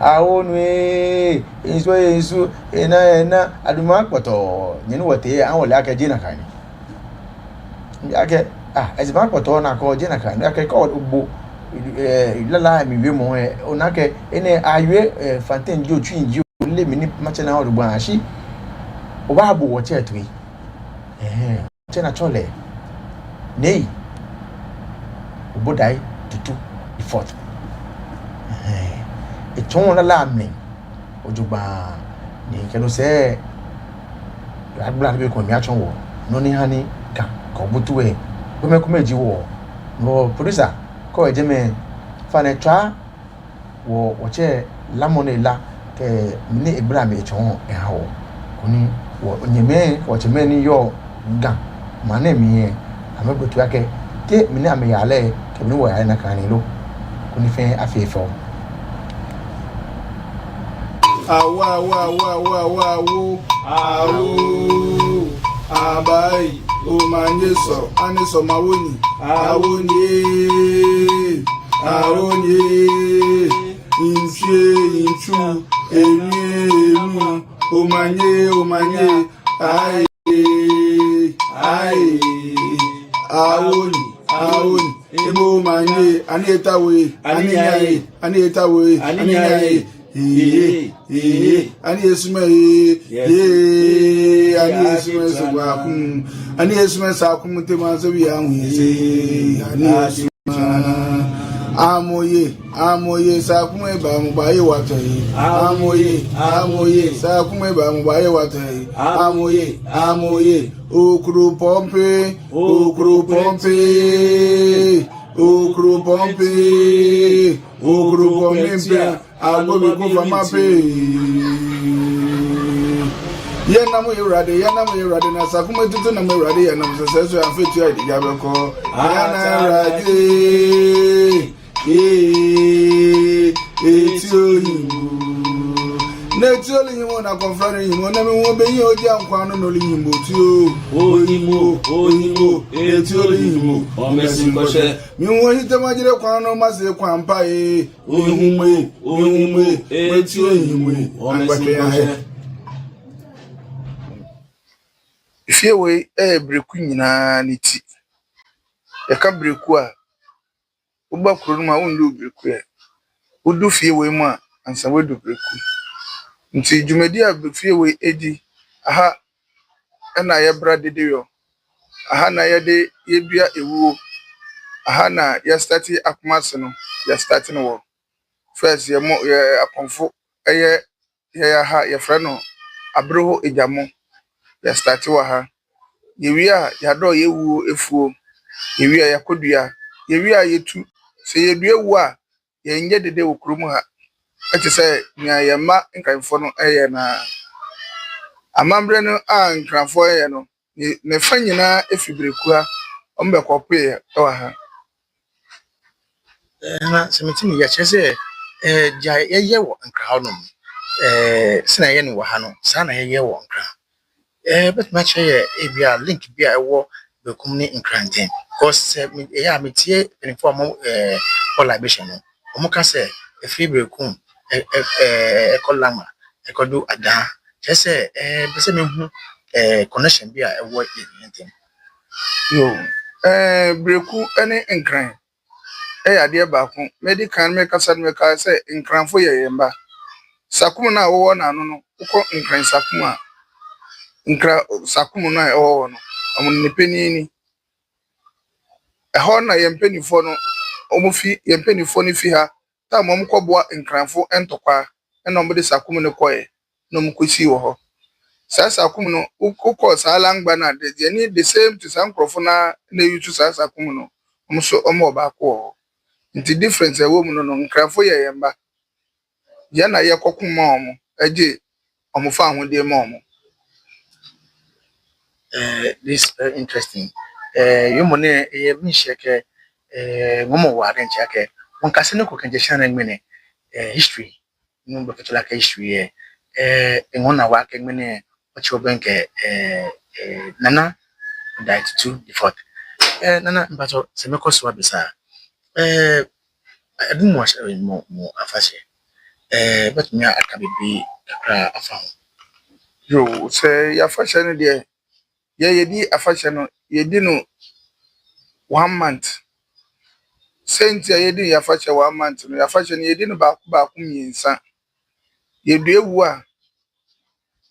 Awo nu ee, nsuo, nsuo, ena, ena, aduma kpɔtɔɔ, nyɛmi wɔtee, anwole akɛ jeee nakai ni. Akɛ, ah, ezi ma kpɔtɔɔ naa kɔ jeee nakai. Akɛ kɛ obo, eh, lala mli wiemɔ lɛ, onaa akɛ, enɛ awie, eh, fanten jio, tsui jio, ole mli ni matsɛ naa odo gba shi. Obaabo wɔtsɛ toi. Ɛhɛɛ, tsɛ naa tsɔ lɛ. Nii Obodai Tutu the fourth. Ɛhɛɛ, etsɔɔ lala mli. jogbaŋŋ. Ni kɛ no sɛɛ, agbala ni be ko miitsɔɔ wɔ nɔ ni ha ni Ga kɛ obutu we. Kome kome ji wɔ. No producer, kɛ oyɛ jɛmɛ, ofainɛ tswa wɔ, wɔtsɛ lamɔ ni ela kɛ mɛni agbala miitsɔɔ eha wɔ. Koni wɔnyɛmimɛi, wɔtsɛmɛi ni yɔɔ Ga maŋ nɛɛ mli lɛ, amɛbo toi akɛ, te mɛni amɛyaa lɛ, kɛ mɛni wɔyaa lɛ nakai ni lo. Koni fɛɛ afee fɛo. Awo, awo, awo, awo, awo, awo. Awo. Abai, omanye sɔ, ani sɔ mawo nyi. Awo nyi. Awo nyi. Ntsu, ntsu. Enu, enu. Omanye, omanye. Aye. Aye. Awo nyi. Awo nyi. Ebo omanye. Ani eta we. Ani nyaye. Ani eta we. Ani nyaye. Ee, ee, ani esumɛ ee, ee, ani esumɛ sɔgba kum, ani esumɛ Sakum te maŋ sɛbi ahu ee, ani esumɛ. Amoye, amoye, Sakum eba, mɔ baaye wɔ toi ee. Amoye, amoye, Sakum eba, mɔ baaye wɔ toi ee. Amoye, amoye, okro pɔmpe, okro pɔmpe, okro pɔmpe, okro pɔmpe. Agbo be ko fa ma pe. Yɛnamɔ yɛ Awurade, yɛnamɔ yɛ Awurade, na Sakum etutu namɔ yɛ Awurade, yɛnamɔ sɛsɛ so afetu adi jabɛkɔ. Yɛnamɔ yɛ Awurade. Ee, eti oyibo. Neti oli yiŋ mɔ, na kɔnfra ni yiŋ mɔ, na mi wɔ be yiŋ oji ankwa no nɔ li yiŋ mɔ ti o. Oyiŋ mɔ, oyiŋ mɔ, eti oli yiŋ mɔ. Omɛsi ŋkɔshɛ. Mi wɔ hi te majire kwan no mase kwan pa ee. Oyiŋ mɔ, oyiŋ mɔ, eti oyiŋ mɔ. Omɛsi ŋkɔshɛ. Fie wei, ee, Breku nyinaa ni ti. Yɛka Breku a, woba kuro no mu a, wondu Breku ɛ. Wodu fie wei mu a, ansa woadu Breku. Nti dwumadi a fie wei edi, aha na yɛbra dede yɔ. Aha na yɛde yɛdua ewuo. Aha na yɛstati Akumase no, yɛstati no wɔ. First, yɛ mɔ, yɛ Apɔmfo, ɛyɛ yɛ, yɛ ha, yɛfrɛ no Abroho Egyamɔ. Yɛstati wɔ ha. Yɛwie a, yɛadɔ yɛ ewuo efuo. Yɛwie a, yɛkɔdua. Yɛwie a, yɛtu. Sɛ yɛdua ewuo a, yɛnyɛ dede wɔ kuro mu ha. Ɛte sɛ nea yɛn mma Nkranfoɔ no ɛyɛ na amammerɛ no a Nkranfoɔ ɛyɛ no, ne, ne fa nyinaa efi Breku ha. Wɔn bɛkɔ pue ɛwɔ ha. Ɛɛ, na sɛ mete ne yɛ kyerɛ sɛ, ɛɛ, gya yɛyɛ wɔ Nkran hɔnom, ɛɛ, sɛ na yɛyɛ no wɔ ha no, saa na yɛyɛ wɔ Nkran. Ɛɛ, bɛtumi akyerɛ yɛ ebi a link bi a ɛwɔ Brekum ne Nkran ntam. Because sɛ me, ɛyɛ a metie mpanimfoɔ a wɔn, ɛɛ, kɔ libation no, wɔn ka sɛ efiri Brekum, ɛ, ɛ, ɛ, ɛkɔ Lama, ɛkɔdu Adaa. Kyerɛ sɛ, ɛɛ, bɛ sɛ mehu, ɛɛ, connection bi a ɛwɔ yɛ, yɛ ntam. Yoo, ɛɛ, Breku ne Nkran ɛyɛ adeɛ baako. Medi kan mekasa no meka sɛ Nkranfo yɛ yɛn mma. Sakum no a wɔwɔ n'ano no, wokɔ Nkran Sakum a, Nkran Sakum no a ɛwɔ hɔ no, wɔn ne panin ni. Ɛhɔ na yɛn mpanimfoɔ no, wɔn fi, yɛn mpanimfoɔ no fi ha, tam wɔn kɔboa Nkranfo ntɔkwa, ɛna wɔn de Sakum no kɔɛ. Na wɔn kɔsii wɔ hɔ. Saa Sakum no, wo-, wokɔ saa Langba no a, the, the, the same to saa nkurɔfo no ara na ɛyi to saa Sakum no, wɔn nso wɔn wɔ baako wɔ hɔ. Nti difference a ɛwɔ mu no no, Nkranfo yɛ yɛn mma. Yɛn na yɛkɔko ma wɔn, ɛgye wɔn fa ahodeɛ ma wɔn. Eh, this is very interesting. Eh, yɛ mɔ nɛɛ, ɛyɛ miishɛɛ akɛ, eh, ŋɔɔmɔ wɔ adɛŋ tsɛ akɛ, wɔn kase ne ko kɛjɛ shia nɛɛ ŋmɛnɛ, eh, history. Nuu bɛ kɛtɔ la kɛ history yɛ, eh, ŋɔɔ na wa kɛ ŋmɛnɛ, ɔtsi ɔbɛn kɛ, eh, eh, Nana Daye Tutu the fourth. Eh, Nana, mpatsɔ, sɛ mɛkɔ so abisa. Eh, ɛdu mo ahyɛ, mo, mo afahyɛ. Eh, bɛtumi aka biribi kakra afa ho. Yoo, sɛ yɛn afahyɛ no deɛ, yɛ, yɛdi afahyɛ no, yɛdi no one month. Sɛ nti a yɛdi yɛn afahyɛ one month no, yɛn afahyɛ no, yɛdi no baako baako mmiɛnsa. Yɛdua ewuo a,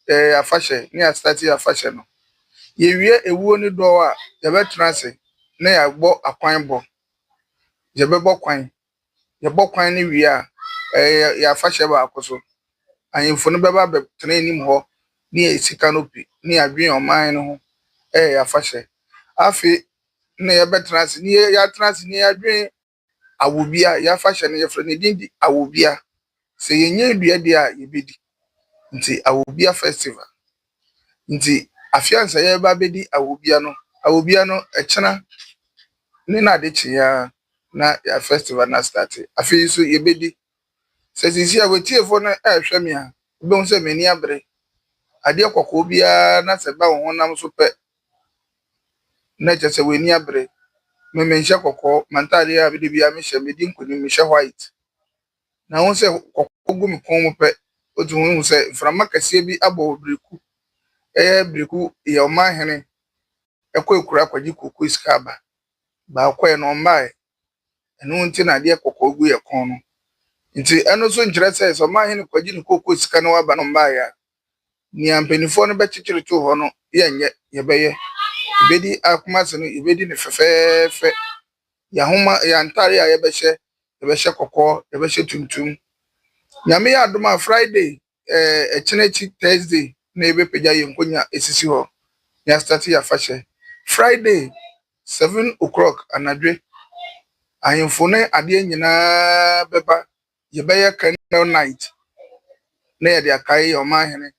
ɛyɛ afahyɛ, ne yɛastate afahyɛ no. Yɛwie ewuo no dɔɔ a, yɛbɛtena ase, na yɛabɔ akwan bɔ. Yɛbɛbɔ kwan. Yɛbɔ kwan no wie a, ɛyɛ yɛn afahyɛ baako so. ahemfo no bɛba abɛtena anim hɔ, ne yɛ sika no pi, ne yɛadwen ɔman no ho, ɛyɛ yɛn afahyɛ. Afei, ne yɛbɛtena ase, ne yɛ-, yɛatena ase, ne yɛadwen Awobia, yɛn afahyɛ no yɛfrɛ no din de Awobia. Sɛ yɛnya dua deɛ a, yɛbɛdi. Nti Awobia Festival. Nti afi ansa yɛba abɛdi Awobia no, Awobia no, ɛkyena ne na ade kye ya na yɛ festival na start. Afei nso yɛbɛdi. Sɛ sisi a wɔtiefoɔ no ɛrehwɛ me a, wobɛhu sɛ m'ani abere. Adeɛ kɔkɔɔ biara na sɛ ba wo honam so pɛ, na kyerɛ sɛ w'ani abere. Me menhyɛ kɔkɔɔ, m'ataadeɛ a mede biara mehyɛ, medi nkonim, mehyɛ white. Na wohu sɛ kɔkɔɔ gu me kɔn mu pɛ, wotu ho hu sɛ mframa kɛseɛ bi abɔ wɔ Bereku. Ɛyɛ Bereku yɛ ɔmanhene ɛkɔ akura kɔgye kookoo sika aba. Baakɔɛ no ɔmbaeɛ. Ɛno nti na adeɛ kɔkɔɔ gu yɛ kɔn no. Nti ɛno nso nkyerɛ sɛ sɛ ɔmanhene kɔgye ne kookoo sika no waba na ɔmbaeɛ a, nea mpanimfoɔ no bɛkyekyere too hɔ no yɛnyɛ, yɛbɛyɛ. Yɛbɛdi Akumase no, yɛbɛdi no fɛfɛɛfɛ. Yɛahoma, yɛn ntaadeɛ a yɛbɛhyɛ, yɛbɛhyɛ kɔkɔɔ, yɛbɛhyɛ tuntum. Nyame yɛ adom a, Friday, eh, ɛkyena akyi Thursday na yɛbɛpagya yɛn nkonnwa asisi hɔ. Na yɛastarte yɛn afahyɛ. Friday, seven o'clock anadwo, ahemfo ne adeɛ nyinaa bɛba. Yɛbɛyɛ candle night na yɛde akae yɛn ɔmanhene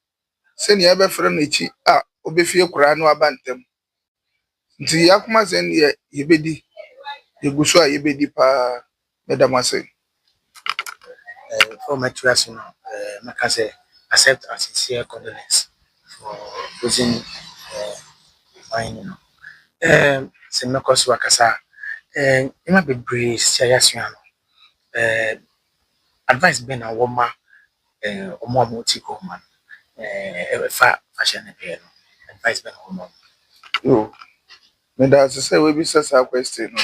sɛnea yɛbɛfrɛ no akyi a ɔbɛfie koraa na waba ntɛm. Nti yɛn Akumase deɛ yɛbɛdi, yɛgu so a yɛbɛdi paa. Meda mo ase. Eh, before mɛtoa so no, eh, mɛka sɛ accept our sincere condolence for losing, eh, ɔmanhene no. Eh, sɛ mɛkɔ so akasa a, eh, nneɛma bebree sisi a yɛasua no. Eh, advice bɛn na wɔma, eh, wɔn a wɔte kɔma no, eh, ɛfa afahyɛ no bɛyɛ no? Advice bɛn na wɔma wɔn? Yo, meda ase sɛ woabisa saa question no.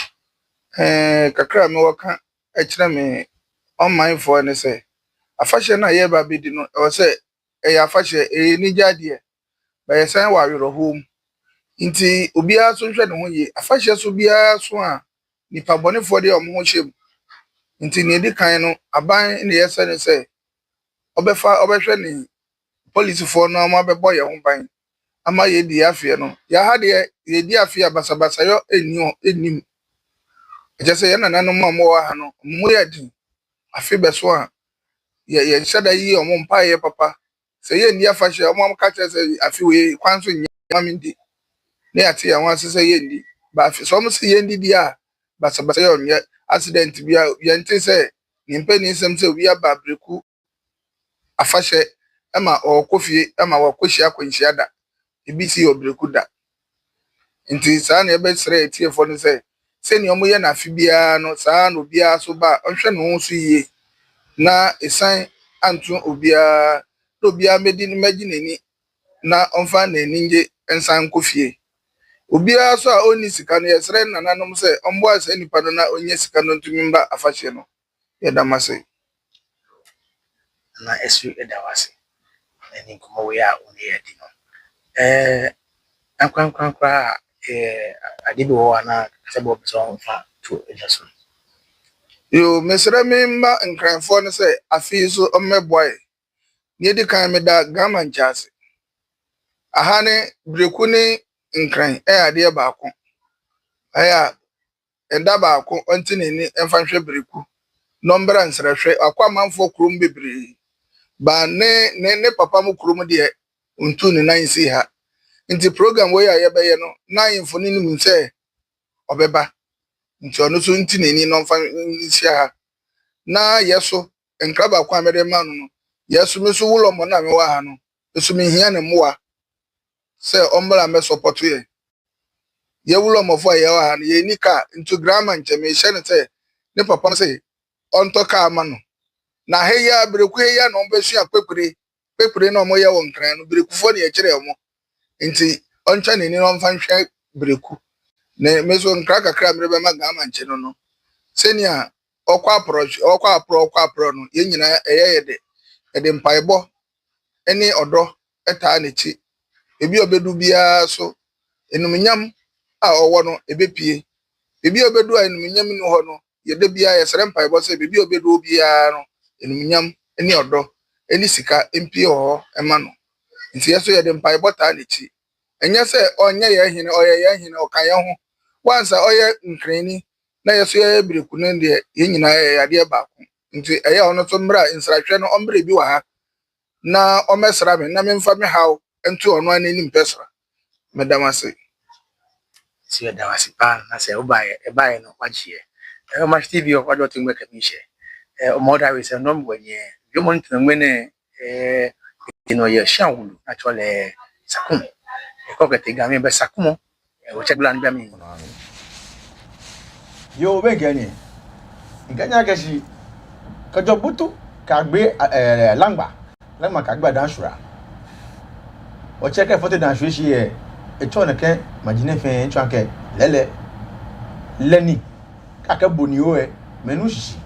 Eh, kakra a mewɔ ka kyerɛ me ɔmanfoɔ ne sɛ, afahyɛ no a yɛreba abɛdi no, ɛwɔ sɛ ɛyɛ afahyɛ, ɛyɛ anigye adeɛ, na yɛsan wɔ awerɛhoɔ mu. Nti obiara so nhwɛ ne ho yie. Afahyɛ so biara so a, nipa bɔnefoɔ de wɔn ho hyɛ mu. Nti nea ɛdi kan no, aban na yɛsɛ no sɛ ɔbɛfa, ɔbɛhwɛ ne polisifoɔ no ama bɛbɔ yɛn ho ban ama yɛadi afeɛ no. Yɛaha deɛ yɛdi afeɛ a, basabasayɔ nni hɔ, nnim. Ɛkyɛ sɛ yɛn nananom a wɔwɔ ha no, wɔn mu yɛ den. Afe bɛso a, yɛ yɛnhyɛ da yi wɔn mpaeɛ papa. Sɛ yɛnni afahyɛ, wɔn ka kyerɛ sɛ afe wei kwan so nyɛ ma mendi. Na yɛate yɛn ho ase sɛ yɛnni. Ba afe sɛ wɔn sɛ yɛndi deɛ a, basabasayɔ nyɛ, accident bi a yɛnte sɛ ne mpanin nsɛm sɛ obi aba Bereku afahyɛ ma ɔkɔ fie ma wakɔhyia akwanhyia da. Ebi si wɔ Bereku da. Nti saa na yɛbɛsrɛ atiefoɔ no sɛ, sɛnea wɔyɛ no afe biara no, saa na obiara so ba a, ɔnhwɛ ne ho so yie na ɛsan anto obiara, na obiara mmɛdi mmɛgye n'ani na ɔmfa n'anigye nsan nkɔ fie. Obiara so a ɔnni sika no, yɛsrɛ nananom sɛ ɔmboa saa nipa no na ɔnya sika no ntumi mba afahyɛ no. Yɛda mo ase. Na ɛso ɛda wo ase. Ɛne nkɔmmɔ wei a wo ne yɛadi no. Ɛɛ, ankorankora koraa, ɛɛ, ade bi wɔ hɔ anaa sɛ bɔ pɛ sɛ ɔmfa to ɛda so? Yoo, mesrɛ me mma Nkranfoɔ no sɛ afei so ɔmmɛboa yɛ. Nea ɛdi kan, meda Ga Mantse ase. Aha ne Bereku ne Nkran ɛyɛ adeɛ baako. Ɛyɛ a, ɛda baako ɔnte n'ani mfa nhwɛ Bereku na ɔmbra nsrɛhwɛ. Wakɔ amanfoɔ kurom bebree. Ba ne ne ne papa mo kurom deɛ ɔntu ne nan nsi ha. Nti program wei a yɛbɛyɛ no, na ahemfo no nim sɛ ɔbɛba. Nti ɔno nso nte n'ani na ɔmfa nhyia ha. Na yɛ so, nkra baako a mede ma no no, yɛ so me nso Wulɔmɔ no a mewɔ ha no, nso mehia ne mmoa sɛ ɔmmra mmɛsɔpɔto yɛn. Yɛ Wulɔmɔfo a yɛwɔ ha no, yɛnni kaa, nti Ga Mantse mehyɛ no sɛ ne papa no sɛ ɔntɔ kaa mma no. Na ha yi ara, Bereku ha yi ara na wɔbɛsua kpekpere, kpekpere na wɔyɛ wɔ Nkran no, Berekufoɔ na yɛkyerɛɛ wɔn. Nti ɔntwa n'ani na ɔmfa nhwɛ Bereku. Na me nso nkra kakra a mede bɛma Ga Mantse no no, sɛnea ɔkɔ aporɔ, ɔkɔ aporɔ, ɔkɔ aporɔ no, yɛn nyinaa ɛyɛ yɛ dɛ. Yɛde mpaebɔ ne ɔdɔ taa n'akyi. Baabi a ɔbɛdu biara so, animuonyam a ɔwɔ no, ɛbɛpue. Baabi a ɔbɛdu a animuonyam nni hɔ no, yɛda biara yɛsrɛ mpaebɔ sɛ baabi a ɔbɛdu biara no, animuonyam ne ɔdɔ Ele sika, mpie wɔ hɔ, ema no. Nti yɛ nso yɛde mpaebɔ taa n'akyi. Ɛnyɛ sɛ ɔnyɛ yɛn hene, ɔyɛ yɛn hene, ɔka yɛn ho. Wansa ɔyɛ nkrenni, na yɛ nso yɛyɛ bereku no deɛ, yɛn nyinaa yɛyɛ adeɛ baako. Nti ɛyɛ a ɔno nso mmra nsrahwɛ no, ɔmmra bi wɔ ha na ɔmmɛsra me, na memfa me haw nto ɔno ara n'anim mpɛsra. Meda mo ase. Sɛ yɛda wo ase paa, na sɛ wobaeɛ, ɛbaeɛ no, woagyeɛ. Ɛɛ, Ɔmashi T V ɔ, woagye ɔte ŋmɛ kɛmi hyɛ. Ɛɛ, ɔma ɔda we sɛ, nnɔm wɔ nyɛ, dwomɔ no tena ŋmɛ nɛ, ɛɛ, ɛti no yɛ hyɛ wulu, na kyerɛ lɛ, sakum. Ɛkɔ kɛte Ga mli bɛ sakumɔ, ɛɛ, wɔkyɛ gbla no bɛ mi. Yoo, bɛ nkɛ nyɛ. Nkɛ nyɛ akɛ shi, kɛjɛ Obutu, kɛgbe, ɛɛ, Langma. Langma kɛgbe Adanhwera. Ɔtsɛ kɛ fɔte Adanhwere shi yɛ, etsɔ nɛkɛ maji nɛɛ fɛɛ, etsɔ akɛ, lɛlɛ, lɛ ni, kɛ akɛbo ni o ɛ, mɛnu shishi,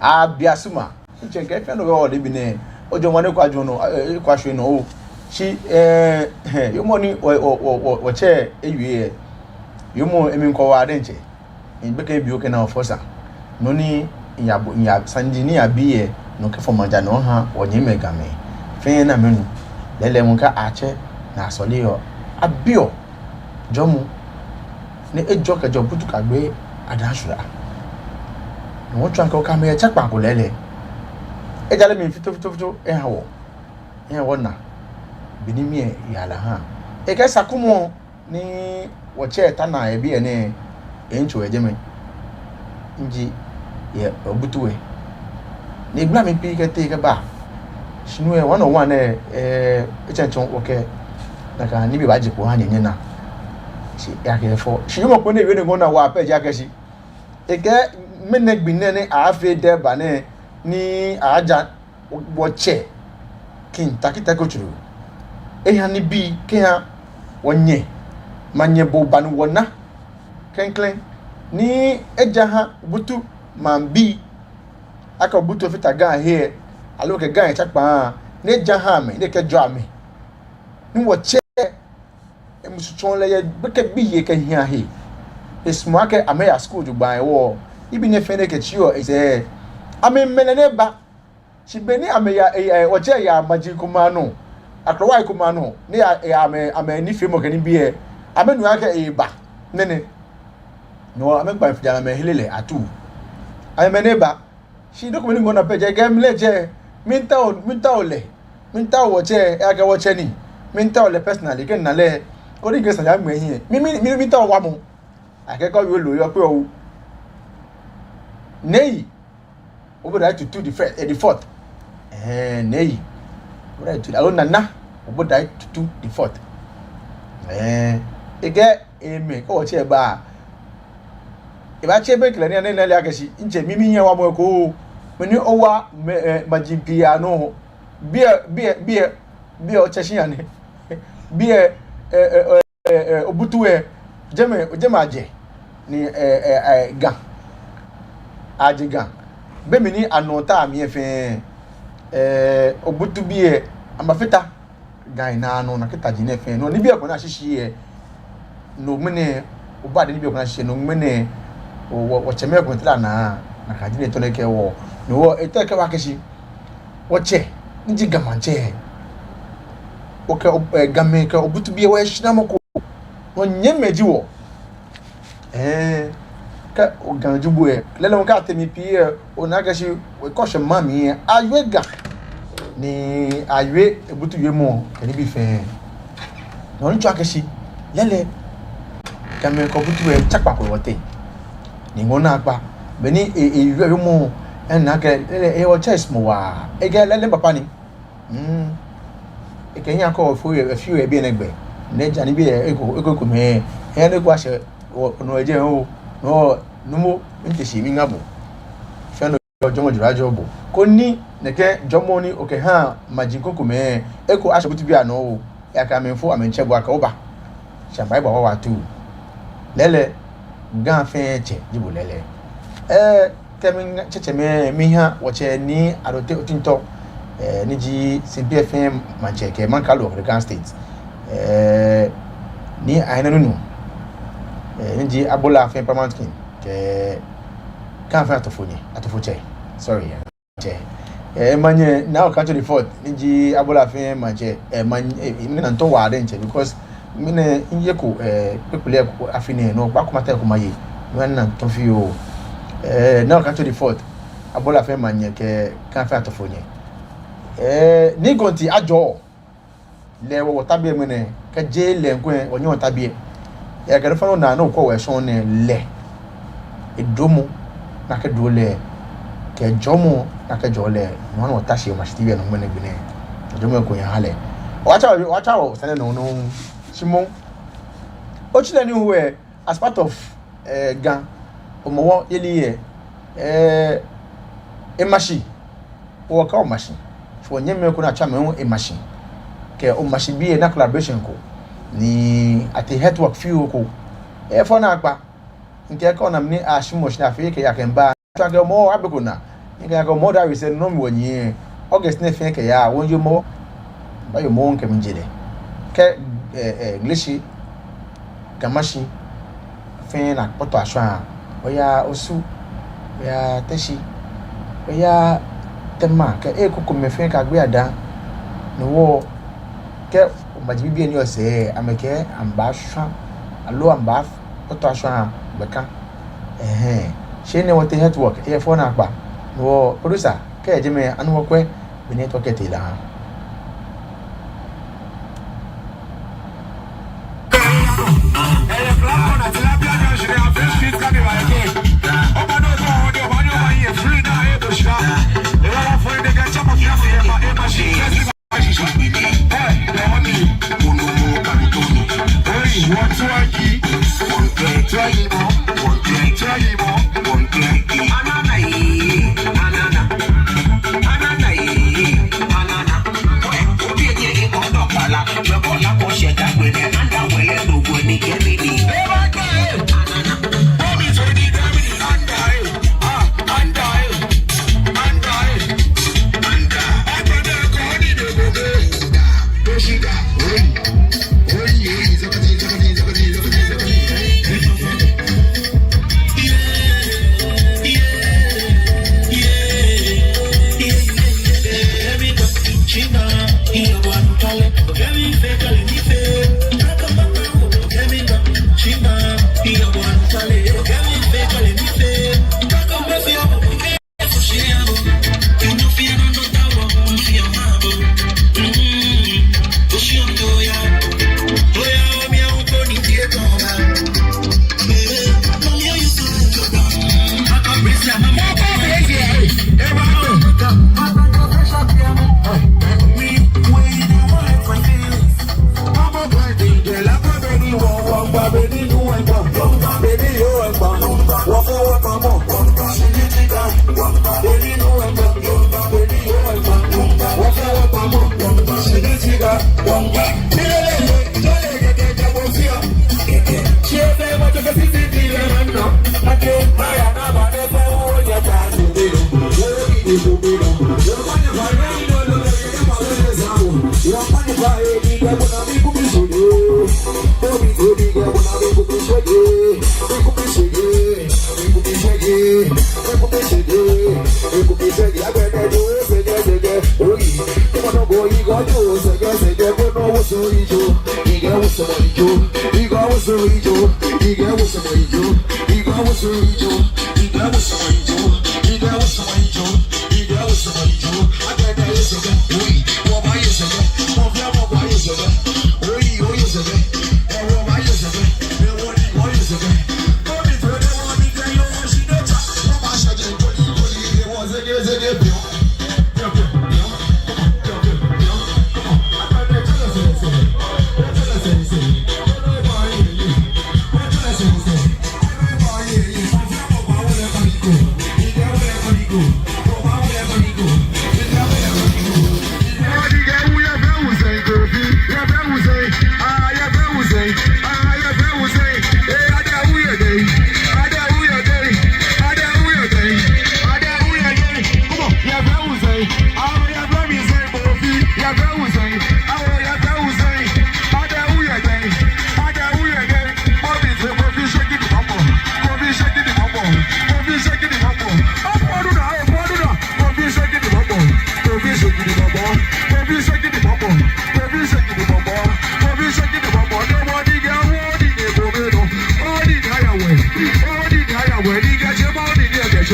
abi asuma, ntsɛ kɛ fɛɛ no bɛ wɔ lɛ bi nɛɛ, ojɔ ŋwane kwa jɔ nɔ, ɛɛ, kwa shwe nɔ o. Shi, ɛɛ, ɛɛ, yomɔ ni, wɔ, wɔ, wɔ, wɔ, wɔtsɛ, ewie ɛ, yomɔ emi ŋkɔ wa diɛŋtsɛ. Ni gbekɛbii okɛ na ofɔ sa. Nɔ ni yaa bo, yaa sane ji ni yabi yɛ, no kɛfɔ maŋ ja nɔ ha wɔnyɛmimɛi Gamɛi. Fɛɛ na mɛnu. Lɛlɛ mɔ ka atsɛ na asɔle yɔ. Abiɔ. Jɔɔmɔ. Ni ejɔ kɛjɛ Obutu kɛgbe Adanhwera. Ni wɔtsɔ akɛ okɛ amɛ yɛ tsakpaa ko lɛlɛ. Ejalɛ mli fito fito fito eha wɔ. Eha wɔna. Beni mli ɛ yaa lɛ ha. Ekɛ sakumɔ. Ni wɔtsɛ ta na yɛ biɛ nɛɛ, etsɔ yɛ jɛmɛ. Nji yɛ Obutu ɛ. Ni gbla mli pii kɛtee kɛba. Shi no ɛ, one on one ɛ, ɛɛ, etsɛŋ tsɔ wɔkɛ. Nakai nibii baaje kpo ha nyɛ nyɛna. Shi yakɛ fɔ. Shi yomɔ kpo ni ewie ni ŋɔɔ na wa pɛ ja kɛ shi. Ekɛ mɛni gbi nɛɛ ni afee dɛ ba nɛɛ ni aja wɔtsɛ King Tackie Teiko Tsuru. Eha nibii kɛha wɔnyɛ, maŋ nyɛ bo ba ni wɔna klɛŋklɛŋ ni eja ha Obutu maŋbii akɛ Obutu fata Ga he, aloo kɛ Ga yɛ tsakpaa, ni eja ha amɛ, ni ekɛjɔɔ amɛ. Ni wɔtsɛ emusu tsɔ lɛ yɛ gbekɛbii yɛ kɛ hiɛ he. Esumɔ akɛ amɛya school jogbaŋŋ ɛ wɔ. Nibii nɛɛ fɛɛ ni ekɛtsiɔ esɛɛ. Amɛmɛ lɛ ni eba. Shi beni amɛya, ɛɛ, wɔtsɛ ya maji komɛi anɔ, akrowai komɛi anɔ, ni ya, ya amɛ, amɛnifeemɔ kɛ nibii ɛ, amɛnu akɛ eba nɛnɛ. No amɛkpa mli fiji amɛhe lɛ atuu. Amɛmɛ ni eba. Shi nɔ ko ni ŋɔɔ na pɛ ja kɛ mi lɛ jɛ, miitao, miitao lɛ, miitao wɔtsɛ, ejaakɛ wɔtsɛ ni, miitao lɛ personally, kɛ mina lɛ, koni mikɛ sane yaŋmɛ ehiɛ. Mi, mi, mi, miitao wamɔ. Akɛ kɔ yoo lo yɔ kpe o. Nei. Obodai Tutu the first, eh, the fourth. Eh, Nei. Obodai Tutu, aloo Nana Obodai Tutu the fourth. Eh, ekɛ, emɛ, kɛ wɔtsɛ ba. Ebatsɛ be kɛlɛ ni anɛ lɛ akɛ shi, ntsɛ mi minyɛ wamɔ eko. Mɛni owa, mɛ, eh, maji pii anɔ. Biɛ, biɛ, biɛ, biɛ otsɛ shi anɛ. Biɛ, eh, eh, eh, eh, eh, Obutu ɛ, jɛmɛ, jɛmɛ ajɛ, ni, eh, eh, eh, Ga, ajɛ Ga, be mli ni anɔ ta mli ɛ fɛɛ, eh, Obutu bii ɛ, amɛbafata Ga yi naa nɔ, nakai taji nɛɛ fɛɛ, no nibii ɛ kɔ ni ashishi ɛ, no ŋmɛnɛ, oba de nibii ɛ kɔ ni ashishi ɛ, no ŋmɛnɛ, wɔ, wɔ, wɔtsɛmɛi ɛ kɔ ni tara naa, nakai ji nɛɛ tɔ nɛɛ kɛ wɔ, no wɔ, etɛ kɛ wa kɛ shi, wɔtsɛ, ni ji Ga Maŋtsɛ. Okɛ, eh, Gamɛi kɛ Obutu bii ɛ wɔyɛ shinamɔ ko. Wɔnyɛmimɛi ji wɔ. Eh, kɛ o Ga ji bo ɛ. Lɛlɛ ŋkɛɛ atɛ mli pii ɛ. Ona akɛ shi, wɔ kɔshɛ maŋ mli ɛ. Awie Ga. Ni awie Obutu wiemɔ. Kɛ nibii fɛɛ. No ni tsɔɔ akɛ shi. Lɛlɛ. Gamɛi kɛ Obutu ɛ. Tsakpaa ko wɔteŋ. Ni ŋɔɔ naakpa. Beni e, e, ewie wiemɔ. Ena akɛ, lɛlɛ, e, wɔtsɛ is mɔ wa. Ekɛ lɛlɛ papa ni. Mm. Ekɛ nyɛ akɔ efio yɛ, efio yɛ biɛ nɛɛ gbɛ. Nɛ ja nibii ɛ, eko, eko, eko mɛi. Eya nɛɛ eko ashɛ, wɔ, no ejɛ o. No, numo, mite shi miŋa bo. Fɛɛ nɔ jɔɔmɔ jura jɔɔ bo. Koni, nɛkɛ jɔɔmɔ ni, okɛha, maji krokomɛi. Eko ashɛ Obutu bii anɔ o. Ejaakɛ amɛmiifo, amɛmiitsɛ bo akɛ oba. Shi amɛbaawa bo atuu. Lɛlɛ, Ga fɛɛ tsɛ, ji bo lɛlɛ. Eh, kɛ mi tsɛtsɛ mɛ, miha, wɔtsɛ Nii Adote Otintɔ, eh, ni ji Simpie fɛɛ maŋtsɛ kɛ maŋkralo of the Ga State. Eh, Nii Ahene Nunoo, eh, ni ji Abola fɛɛ paramount king, kɛ Ga fɛɛ atɔfonyo, atɔfotsɛ, sorry, eh. Tsɛ. Eh, manyɛ Naa Okatsɔ the fourth, ni ji Abolafin maŋtsɛ, eh, manyɛ, eh, mina ntɔ wa de ntsɛ, because mina nyɛ ko, eh, kpekpele ko afi nɛɛ, no, ba kuma ta ko maye, mina ntɔ fioo. Eh, Naa Okatsɔ the fourth, Abolafin manyɛ kɛ Ga fɛɛ atɔfonyɛ. Eh, Nii Gonti Ajɔ. Lɛ wɔ wɔta biɛ ŋmɛnɛ, kɛjɛ lɛ ŋkwɛ, wɔnyɛ wɔta biɛ. Yɛ kɛ nɔ fɛɛ nɔ naa nɔ kɔ wɔ shɔŋŋ nɛɛ lɛ. Edromɔ, ni akɛdro lɛ, kɛ jɔɔmɔ, ni akɛjɔɔ lɛ, no nɔ wɔta shi Omashi T V nɔ ŋmɛnɛ gbi nɛɛ. Edromɔ ko yɛ ha lɛ. Wɔtsa, wɔtsa wɔ sane nɔ nɔ, shi moŋ. Otsi lɛ ni hu ɛ, as part of, eh, Ga, Hɔmɔwɔ yeli yɛ, eh, Omashi. Wɔkɛ Omashi. So wɔnyɛmimɛi ko ni atswa amɛ hu Omashi. Kɛ Omashi bii lɛ ana collaboration ko. Ni atee health walk fioo ko. Efɔ naakpa. Mikɛɛ kɛ ona mi ni ashi mɔ shi ni afee kɛ ya kɛ mba. Tswa kɛ mɔ abɛ ko naa. Mikɛɛ kɛ mɔ da wi sɛ nɔ mi wɔnyiɛ. August nɛɛ fɛɛ kɛya, wɔnyiɛ mɔ. Baye mɔ ŋkɛ mi je lɛ. Kɛ, eh, eh, Ŋleshi, Ga Mashie fɛɛ ni akpɔtɔ ashwã, oya Osu, oya Teshie, oya Tema, kɛ ekomɛi fɛɛ kɛ agbe ada, ni wɔ, kɛ maji bibii ni yɔɔ sɛɛ, amɛkɛɛ amɛbaashwã, aloo amɛbaakpɔtɔ ashwã gbɛ ka. Ɛhɛɛ. Shi enɛ wɔtee health walk, efɔ naakpa. Ni wɔ producer, kɛ ejɛ mɛi, anu wɔkwɛ, bɔ ni etɔ kɛtee lɛ.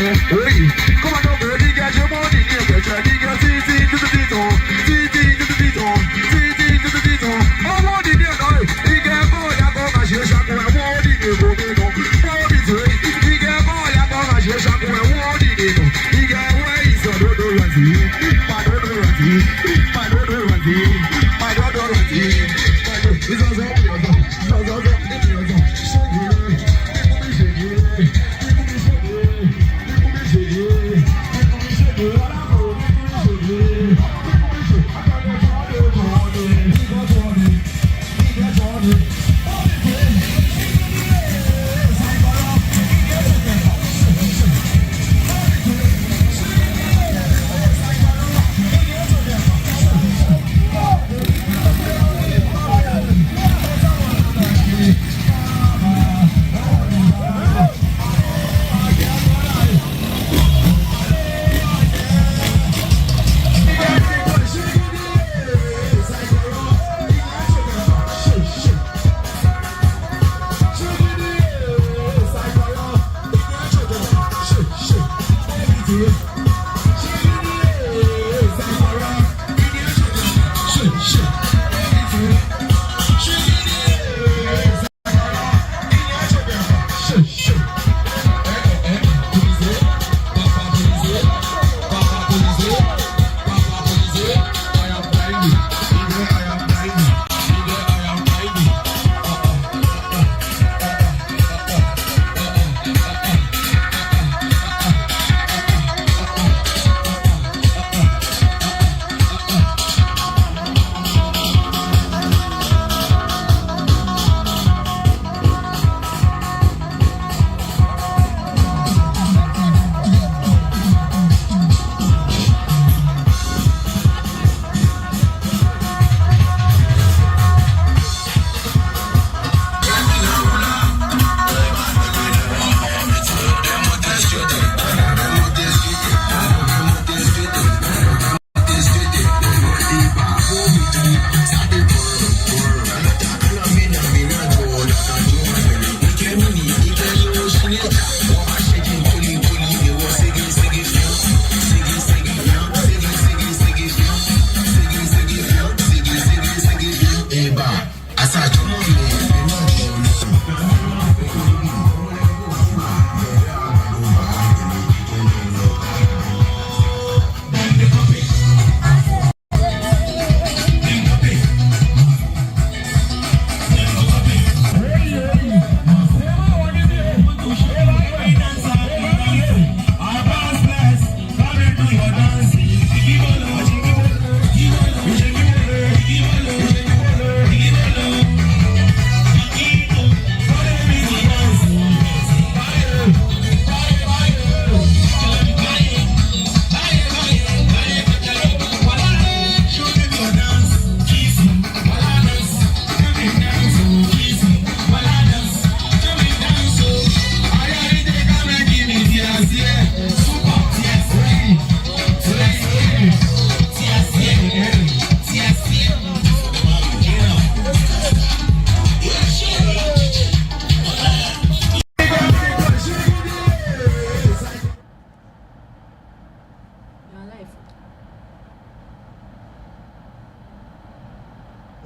Oi, come on, don't go, nigga, jump on the nigga, nigga, see, see, do the beat on, see, see, do the beat on, see, see, do the beat on. Oh, what the nigga, nigga, go, ya, go, ma, shi, sha, go, what the nigga, go, go, go, what the nigga, go, ya, go, ma, shi, sha, go, what the nigga, nigga, where is your do, do, do, do, do, do, do, do, do, do, do, do, do, do,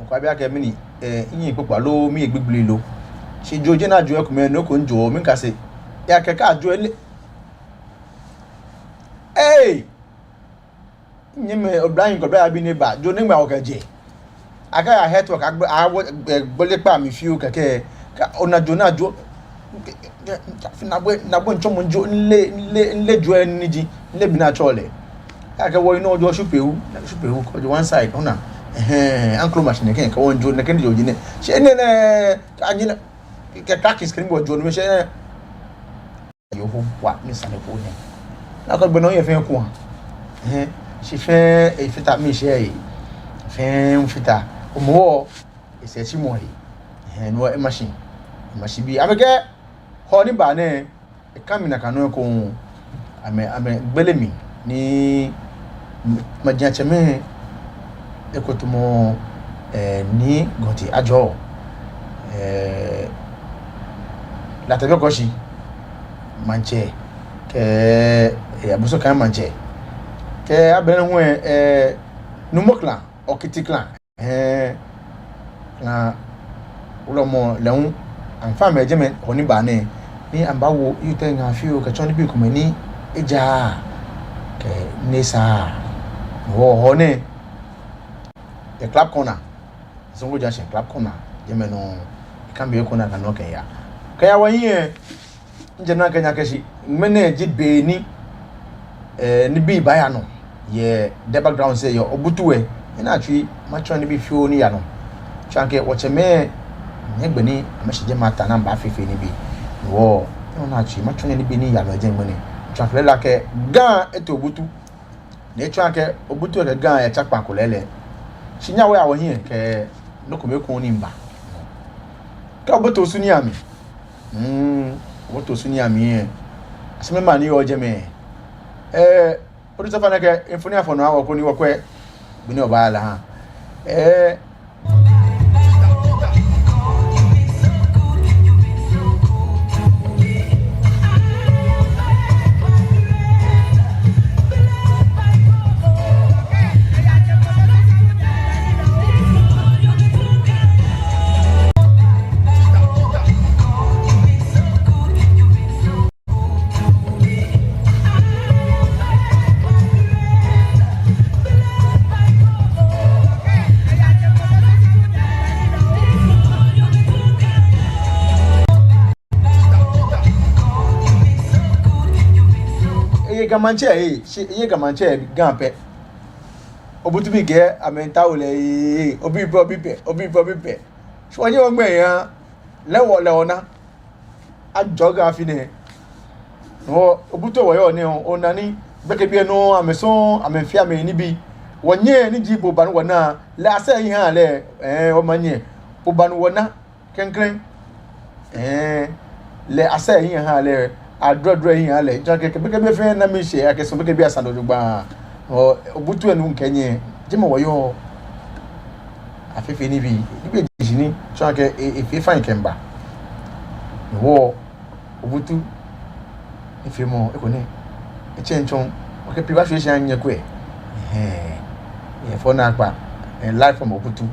Mɔ ko abi akɛ mɛni, eh, mihiɛ kpokpaa lo, mihiɛ gbigbli lo. Shi joo jɛ naa joo ekomɛi nɔ ko miijoo, miikase. Ejaakɛ kɛ ajoo lɛ. Hey! Nyɛmɛi, oblahii kɛ oblayei bii ni ba, joo nɛɛ ŋmɛ wɔ kɛjɛ. Akɛ ya health work, agbɔ, awɔ, eh, gbɔle kpa mi fioo kɛkɛ, kɛ ona joo, ona joo. Kɛ, kɛ, kɛ, fi na bɔ, na bɔ ntsɔmɔ joo, nle, nle, nle joo ni ji, nle bɔ ni atsɛɔ lɛ. Akɛ wɔ inu ojoo shupeu, shupeu, kɔjɛ one side, ona. Ɛhɛɛ, aŋkro machine kɛ, kɛ wɔ joo, nɛkɛ ni joo ji nɛ. Shi enɛ lɛ, kɛ anyi lɛ, kɛ, kɛ crackings kɛ ni bɔ joo ni mɛ shi enɛ. Yehowa, misane ko nɛ. Nakai gbɛ nɔ yɛ fɛɛ kua. Ɛhɛɛ, shi fɛɛ, efata miishɛɛ. Fɛɛ miifata. Omɔ wɔ, esɛɛ tsimɔ he. Ɛhɛɛ, no ema shi. Ema shi bii. Amɛkɛ, hɔ ni ba nɛɛ, eka mi nakai nɔ ko. Amɛ, amɛgbele mi. Ni majiatsɛmɛi eko tamɔ, eh, Nii Gɔnti Ajɔ, eh, Latɛ Bɛkɔshi, maŋtsɛ, kɛ, eh, Abosokan Maŋtsɛ. Kɛ agbɛnɛ hu, eh, Numo Clan, Okiti Clan. Eh, na wulɔmɔ lɛ hu, amɛfã amɛjɛ jɛmɛ, hɔ ni ba nɛɛ, ni amɛbawo youth lɛ ŋaa fioo kɛtsɔ nibii komɛi ni ejaaa kɛ nɛɛ sa. Wɔ hɔ nɛɛ, the Club Corner. Zongo Junction Club Corner, jɛmɛ nɔŋŋ, eka be ko ni akɛ nɔ kɛya. Kɛya wɔhiɛ, mijɛ naa kɛnya akɛ shi, ŋmɛnɛ ji be ni, eh, nibii baaya nɔ yɛ Durbar Grounds lɛ, yɛ Obutu lɛ, ena tsui, matsɔɔ nibii fioo ni yaa nɔ. Tsɔɔ akɛ wɔtsɛmɛi, nyɛ gbɛ ni amɛshi jɛmɛ ata ni amɛbafee fee nibii. Wɔ, ena tsui, matsɔɔ nyɛ nibii ni yaa nɔ jɛmɛ ŋmɛnɛ. Tsɔɔ akɛ lɛɛlɛŋ akɛ Ga eto Obutu. Ni etsɔɔ akɛ Obutu kɛ Ga yɛ tsakpaa ko lɛɛlɛŋ. Shi nyɛhaa wɔya wɔhiɛ kɛ nɔ kome ekoŋŋ ni miiba. Kɛ obote Osu niiamli. Hmm, obote Osu niiamli lɛ, asɛmɛi ni yɔɔ jɛmɛ. Eh, producer, fa nɛkɛ mfoniri lɛ afɔ nɔ aha wɔ koni wɔkwɛ bɔ ni wɔbaaya lɛ ahã. Eh, Eye Ga Maŋtsɛ, eye, shi eye Ga Maŋtsɛ, Ga pɛ. Obutu bii kɛ amɛmiitao lɛ, eye, obi pɛ, obi pɛ, obi pɛ, obi pɛ. Shi wɔnyɛ wɔŋmɛ ya, lɛ wɔ, lɛ wɔna. Ajɔ Ga afi nɛɛ. Wɔ, Obutu wɔyɔɔ nɛɛ, ona ni gbekɛbii lɛ nɔŋŋ, amɛsɔŋŋ amɛfeɔ amɛnibii. Wɔnyɛ ni ji Bobanu wɔna, lɛ asɛɛ ehiii ehaa lɛ, eh, wɔmaŋnyɛ Bobanu wɔna klɛŋklɛŋ. Eh, lɛ asɛɛ ehiii ehaa lɛ, adrɔdrɔ ehiii ehaa lɛ. Etsɔɔ akɛ gbekɛbii fɛɛ na miishɛɛ akɛ sɔŋŋ gbekɛbii asaa nɔ jogbaŋŋ. Wɔ, Obutu lɛ nɔŋŋ kɛ nyɛ, jɛmɛ wɔyɔɔ. Afeɔ fee nibii, nibii eji shi ni tsɔɔ akɛ e, efee fine kɛmiiba. Wɔ, Obutu, efeemɔ eko nɛ. Etsɛŋ tsɔŋ, okɛ pii baashwie shi aha nyɛ kwɛ. Ɛhɛɛ. Efɔ naakpa, eh, live from Obutu.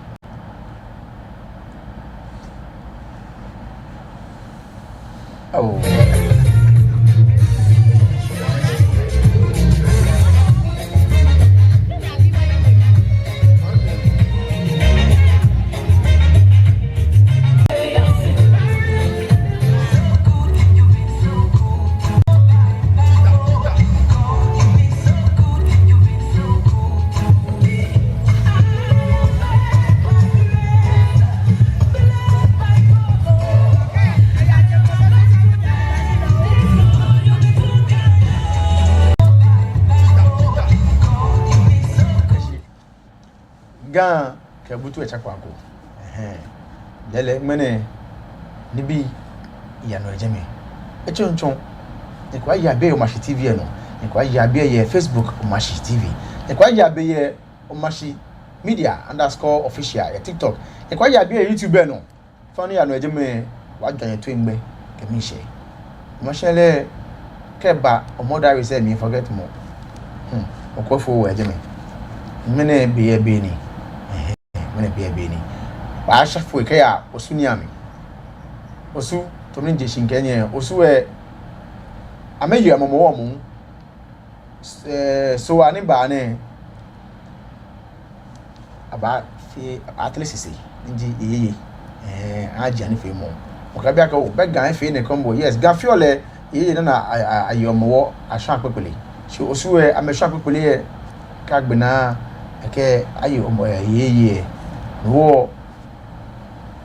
Oh. Ga kɛ Obutu yɛ tsakpaa ko. Ɛhɛɛ. Lɛɛlɛŋ ŋmɛnɛ nibii yaa nɔ yɛ jɛmɛ. Etsɔŋ tsɔŋ. Nyɛkwɛa yɛ biɛ yɛ Omashi T V lɛ nɔ. Nyɛkwɛa yɛ biɛ yɛ Facebook Omashi T V. Nyɛkwɛa yɛ biɛ yɛ Omashi Media underscore official yɛ TikTok. Nyɛkwɛa yɛ biɛ yɛ YouTube lɛ nɔ. Fɛɛ nɔ ni yaa nɔ yɛ jɛmɛ, wɔbaajwa nyɛtoi ŋmɛ kɛ miishɛɛ. Omashi lɛ, kɛba Hɔmɔwɔ Diaries lɛ, mi forget mɔ. Hmm, Okwɛfo yɛ jɛmɛ. Ŋmɛnɛ be yɛ be ni. Ɛhɛɛ, ŋmɛnɛ be yɛ be ni. Wɔbaasha foi kɛya Osu niiamli. Osu, tamɔ ni mije shishi mikɛɛ nyɛ, Osu lɛ, amɛyeɔ Hɔmɔwɔ moŋ. Eh, Soo ni baa nɛɛ, abaafee, abaatere sisi, ni ji yɛyɛyɛ. Eh, ajie nifeemɔ. Okɛɛ bianɛ akɛ, oh, bɛ Ga efee nɛkɛ momo. Yes, Ga fioo lɛ, yɛyɛyɛ nana a, a, aye Hɔmɔwɔ, ashwã kpekpele. Shi Osu lɛ, amɛshwãa kpekpele lɛ, kɛ agbe naa, ekɛɛ aye Hɔmɔwɔ, eh, yɛyɛyɛ. Wɔ,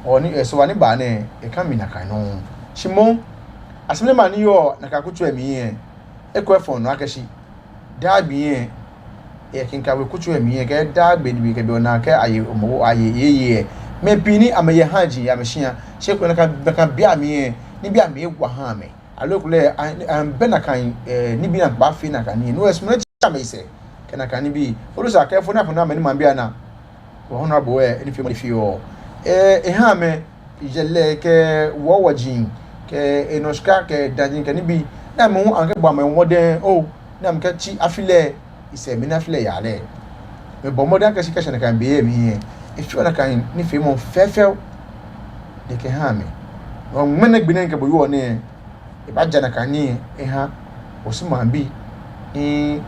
wɔ ni, eh, Soo ni baa nɛɛ, ekã mli nakai nɔŋŋ. Shi moŋ, asɛmɛi ni yɔɔ nakai akutso lɛ mli lɛ, ekolɛ efɔ̃ɔ nɔ akɛ shi daa gbi lɛ, yɛ Kinkawe kutso lɛ mli lɛ, kɛ daa gbi ni bi kɛ be ona akɛ aye Hɔmɔwɔ, aye yɛyɛyɛ lɛ, mɛi pii ni amɛyɛ haaji yɛ amɛshĩa, shi ekolɛ nakai, nakai bei amli lɛ, nibii amli ewa eha amɛ. Aloo ekolɛ, a, a, bɛ nakai, eh, nibii ni amɛbaafee nakai nii. No lɛ esumɔɔ ni etsi amɛyisɛɛ kɛ nakai nibii. Odu sa kɛ fo na fo na mɛi ni maŋbii ana. Wɔ honorable lɛ, enifeemɔ ni efeɔ, eh, ehaa amɛ, yɛlɛ kɛ wɔ wɔji, kɛ enɔ shika, kɛ daji, kɛ nibii, Ni amɛ hu amɛkɛbɔ amɛ mɔdɛŋ oo, ni amɛkɛtsi afi lɛ, esɛɛ mli ni afi lɛ yaa lɛ. Amɛbɔ mɔdɛŋ akɛ shi kɛ eshɛ nakai be lɛ mli lɛ, efeɔ nakai nifeemɔ fɛfɛo. Ni ekɛha amɛ. Hewɔ ŋmɛnɛ gbi nɛɛ mikɛ bo wieɔ nɛɛ, ebaaja nakai nii eha Osu maŋbii ni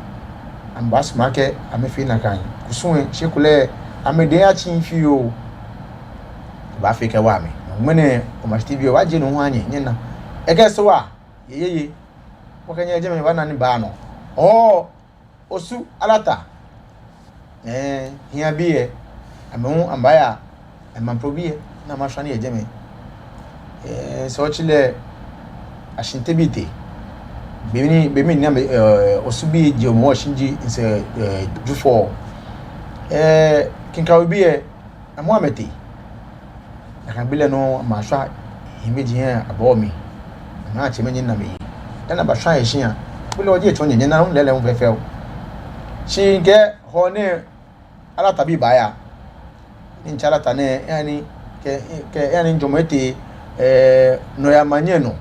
amɛbaasumɔ akɛ amɛfee nakai kusum lɛ, shi ekolɛ amɛdɛŋ atsĩ fioo. Ebaafee kɛwa amɛ. Ŋmɛnɛ Omashi T V lɛ, wɔbaajie nɔ hu wɔha nyɛ, nyɛna. Ekɛɛ Sowah, yeyeye. Wɔkɛ nyɛ jɛmɛ baana nii baa nɔ. Oo, Osu Alata. Ɛɛ, hiɛbii lɛ, amɛ hu amɛbaaya, ɛɛ, Mamprobi lɛ, ni amɛshwa nii yɛ jɛmɛ. Ɛɛ, Sɛ Otsi lɛ, Ashinte bii tee. Be mli, be mli ni amɛ, ɛɛ, Osubii jɛ Hɔmɔwɔ shi ji, nsɛ, ɛɛ, Jufɔ. Ɛɛ, Kinkawe bii lɛ, amɛ hu amɛtee. Nakai gbi lɛ nɔŋŋ amɛshwa hiɛmɛiji lɛ abɔ mli. Ni atsɛmɛi nyɛna amɛyi. Dani abashwa yɛ shĩa. Gbi lɛ hu ji etsɔɔ nyɛ, nyɛna lɛɛlɛŋ hu fɛfɛo. Shi kɛ Hɔɔ nɛɛ Alata bii baaya. Ni ntsɛ Alata nɛɛ, eha ni kɛ, kɛ, eha ni jɔɔmɔ etee, ɛɛ, nɔyaa manyɛ nɔ.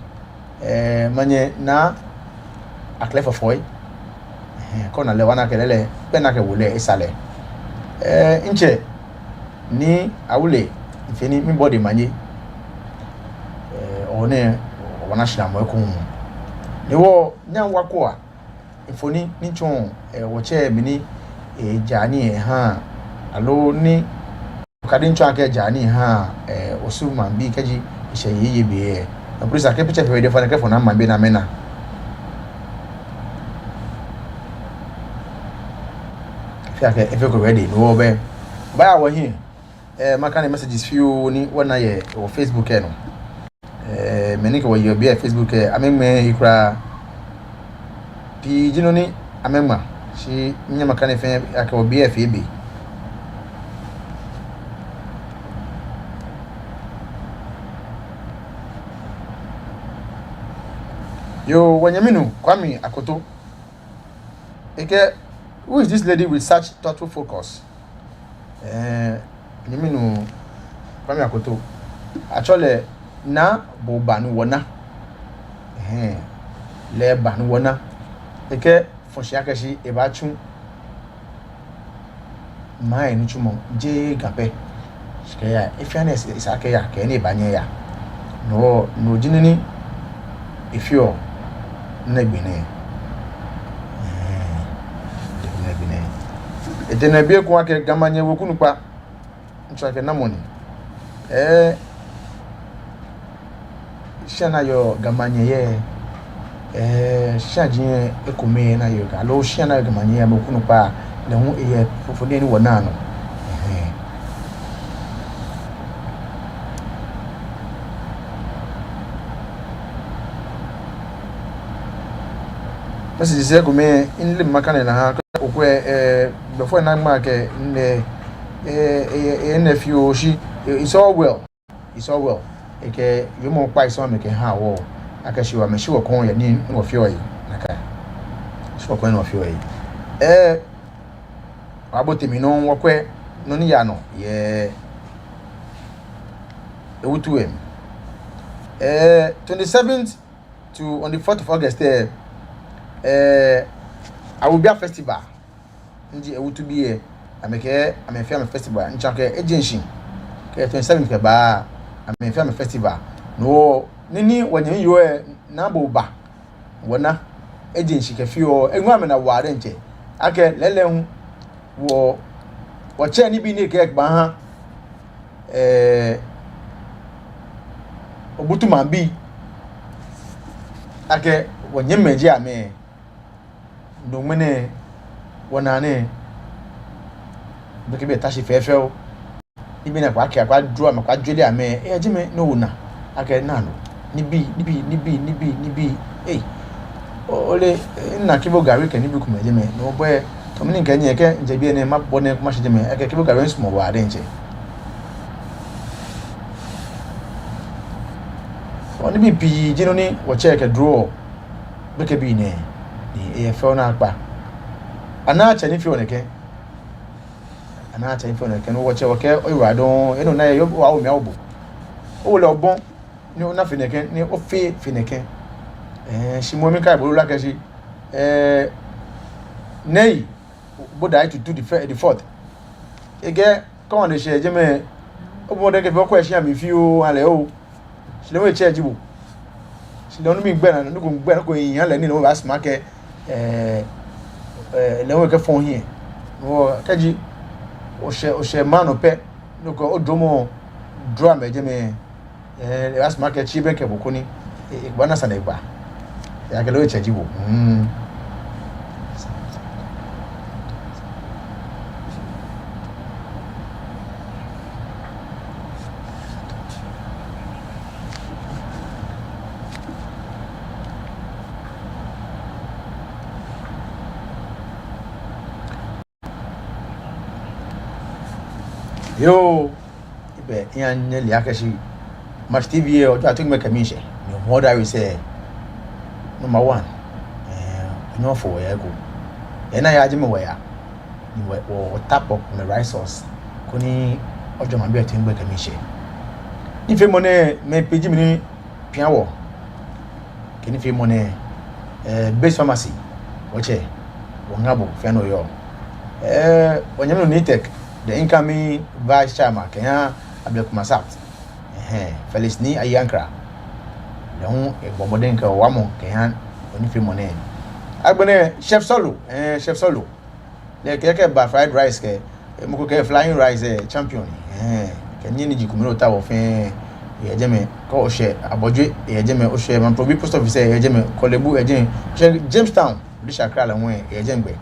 Ɛɛ, manyɛ naa akɛlɛ fɔfɔi. Ɛhɛɛ, kɛ ona lɛ obaana akɛ lɛɛlɛŋ, bɛ ona akɛ wolɛ esa lɛ. Ɛɛ, ntsɛ Nii Awule Mfeni, mi body manye. Ɛɛ, Hɔɔ nɛɛ, wɔna shramɔ ekoŋŋ. Ni wɔnyɛ wɔkwɛa mfoniri ni tsɔɔ, ɛɛ, wɔtsɛ mɛni, ɛɛ, ejaa nii eha, aloo ni okadi ni tsɔɔ akɛ ejaa nii eha, ɛɛ, Osu maŋbii kɛji eshɛ yeyeye be lɛ. Nɔ please, akɛ picture fɛɛ de fɔ ni kɛfɔ ni maŋbii lɛ amɛna. Feel akɛ efeko ready ni wɔbɛ. Baya wɔhiɛ. Ɛɛ, makanɛ messages fioo ni wɔna yɛ wɔ Facebook lɛ nɔ. Ɛɛ, mɛi ni kɛ wɔ yeɔ biɛ Facebook lɛ, amɛŋmɛɛɛ he kwraa. Pii ji nɔ ni amɛŋma, shi minyɛŋ makanɛ fɛɛ akɛ wɔ biɛ fee be. Yoo, wɔnyɛmi nuu Kwame Akoto. Ekɛɛ, who is this lady with such thoughtful focus? Ɛɛ, nyɛmi nuu Kwame Akoto. Atsɛɔ lɛ Naa Booba ni wɔna. Ɛhɛɛ, lɛ eba ni wɔna. Ekɛfɔ shi akɛ shi ebaatsu maŋ lɛ nitsumɔ, jeee Ga pɛ. Shi kɛ eya, he fɛɛ ni esa akɛ eya, kɛ he ni ebaanyɛ eya. No, no ji nɔ ni efeɔ nɛɛ gbi nɛɛ. Ɛɛ, nɛɛ gbi nɛɛ. Etee nɔ ebi ekoŋŋ akɛ Ga Manyɛ weku nukpa. Ntsɔɔ akɛ namɔ ni. Ɛɛ, shia ni ayɔɔ Ga Manyɛ yɛ, ɛɛ, shiaji lɛ ekomɛi ni ayɔɔ Ga, aloo shia ni ayɔɔ Ga Manyɛ yɛ, amɛweku nukpa, lɛ hu eyɛ fofo ni wɔna nɔ. Ɛhɛɛ. Messages ekomɛi, mileee makanɛ lɛ ha, okwɛ, ɛɛ, blɔfo lɛ ni aŋma akɛ, nɛɛ, ɛɛ, ɛɛ, ɛɛ, nɛɛ fioo shi, ɛɛ, it's all well. It's all well. Ekɛɛ, yoomo kpa esɔŋ amɛkɛha wɔ. Akɛ shi wɔ, amɛshi wɔ kɔŋ yɛ nii ni wɔfeɔ lɛ he. Nakai. Shi wɔ kɔŋ ni wɔfeɔ lɛ he. Ɛɛ, wɔbaabote mli nɔŋŋ wɔkwɛ nɔ ni yaa nɔ yɛ Ewutu lɛ mli. Ɛɛ, twenty-seventh to on the fourth of August lɛ, ɛɛ, Awubia Festival. Ni ji Ewutubii lɛ, amɛkɛɛ, amɛfee amɛ festival. Ntsɔɔ akɛ eje shishi. Kɛ twenty-seventh kɛba, amɛfee amɛ festival. No, nii ni wɔnyɛmi yoo lɛ, Naa Booba, wɔna, eje shishi kɛfeɔ, eŋɔɔ amɛnaa waa diɛŋtsɛ. Akɛ lɛɛlɛŋ hu, wɔ, wɔtsɛ nibii ni ekɛbaaha, ɛɛ, Obutu maŋbii. Akɛ wɔnyɛmimɛi ji amɛ. No ŋmɛnɛ wɔnaa nɛɛ, gbekɛbii lɛ ta shi fɛfɛo. Nibii ni akɛɛ akɛ akɛɛ ajɔɔ amɛ, akɛɛ ajɔɔ amɛ, eyɛ jɛmɛ ni wɔna. Akɛ naa nɔ. Nibii, nibii, nibii, nibii, nibii. Ei. O, ole, ena Kibo Gari kɛ nibii komɛi jɛmɛ. No bɔ lɛ, tamɔ ni mikɛɛ nyɛ akɛ, mijɛ biɛ nɛɛ mabɔ nɛɛ kɛ mashi jɛmɛ. Akɛ Kibo Gari misumɔɔ waa diɛŋtsɛ. Ɔ, nibii pii ji nɔ ni wɔtsɛ kɛdro gbekɛbii nɛɛ, ni eyɛ fɛo naakpa. Anaa tsɛ ni feɔ nɛkɛ. Anaa tsɛ ni feɔ nɛkɛ, no wɔtsɛ wɔkɛɛ oyiwaladɔŋŋ, enɔ na yɛ yoo, wa omi awo bo. Owo lɛ obɔ, ni ona fe nɛkɛ, ni ofee fe nɛkɛ. Eh, shi moŋ mikai bo lɛ akɛ shi, eh, Nii Bodai Tutu the fir-, the fourth. Ekɛɛ, kɛ wɔna shɛ jɛmɛ, obɔ mɔdɛŋ kɛfee okwɛ shia mli fioo, ale oo. Shi lɛ hu etsɛ ji bo. Shi lɛ hu migbɛ naa, nɔ ko migbɛ naa, nɔ ko miiha lɛ ni lɛ hu ebaasumɔ akɛ, eh, eh, lɛ hu ekɛ fɔŋ hiɛ. Wɔ, kɛji oshɛ, oshɛ maŋ nɔ pɛ, nɔ ko odromɔ, dromɔ jɛmɛ, eh, ebaasumɔ akɛ etsi ebɛŋkɛ bo koni, eh, ebaana sane egba. Ejaakɛ lɛ hu etsɛ ji bo. Mm. Yoo, ebɛ, miiha nyɛle akɛ shi Mashi T V lɛ, ojɔɔ ato ŋmɛ kɛ miishɛɛ. Ni mɔ da wi sɛ, number one, eh, onyɛ ofɔ wɔ yɛ eko. Ena ya jɛmɛ wɔya. Ni wɔ, wɔ, wɔ tap up mɛ rice sauce. Koni ojɔɔ mabi ato ŋmɛ kɛ miishɛɛ. Nifeemɔ nɛɛ, mɛi pii ji mɛi ni pia wɔ. Kɛ nifeemɔ nɛɛ, eh, Base Pharmacy, wɔtsɛ, wɔŋa bo fɛɛ nɔ oyɔɔ. Eh, wɔnyɛmi nuu Nii Tech, the incoming vice chairman, kɛha Ablekuma South. Ɛhɛɛ, Felix Nii Ayi Ankrah. Lɛ hu ebɔ mɔdɛŋ kɛ wɔ mɔ, kɛha wɔ nifeemɔ nɛɛ. Agbɛnɛ, Chef Solo, eh, Chef Solo. Lɛ kɛ, kɛ eba fried rice kɛ, eh, mɔ ko kɛɛ flying rice, eh, champion. Eh, kɛ nyɛ ni ji kome ni otao fɛɛ, yɛ jɛmɛ, kɛ oshɛ Abodwe, yɛ jɛmɛ, oshɛ Mamprobi post office, yɛ jɛmɛ, Korle Bu, yɛ jɛmɛ, oshɛ Jamestown, British Accra lɛ hu, yɛ jɛmɛ gbɛ.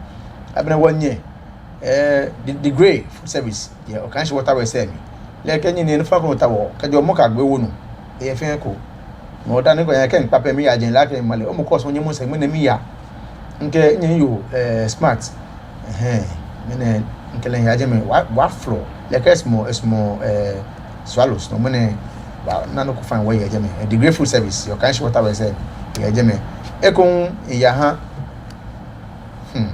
Agbɛnɛ wɔnyɛ, eh, the, the Grey Food Service, yɛ Okanshi Water Works mli. Lɛ kɛ nyɛ ni nɔ fɛɛ nɔ ni otao, kɛjɛ mɔɔ kɛyagbe wonu, eyɛ fɛɛ eko. Mɔ da ni ko ya kɛ mikpa pɛ miya jɛmɛ lɛ kɛ male. Omɔ course onyɛmɔ sɛɛ ŋmɛnɛ miya. Mikɛ nyɛ yoo, eh, Smart. Ɛhɛɛ. Ŋmɛnɛ mikɛ lɛ miya jɛmɛ. Wa, wa floor. Lɛ kɛ small, small, eh, swallows. No ŋmɛnɛ, wa, na nɔ ko fine wɔyɛ jɛmɛ. Eh, the Grey Food Service. Yɛ Okanshi Water Works, eh, yɛ jɛmɛ. Eko miyaha. Hmm.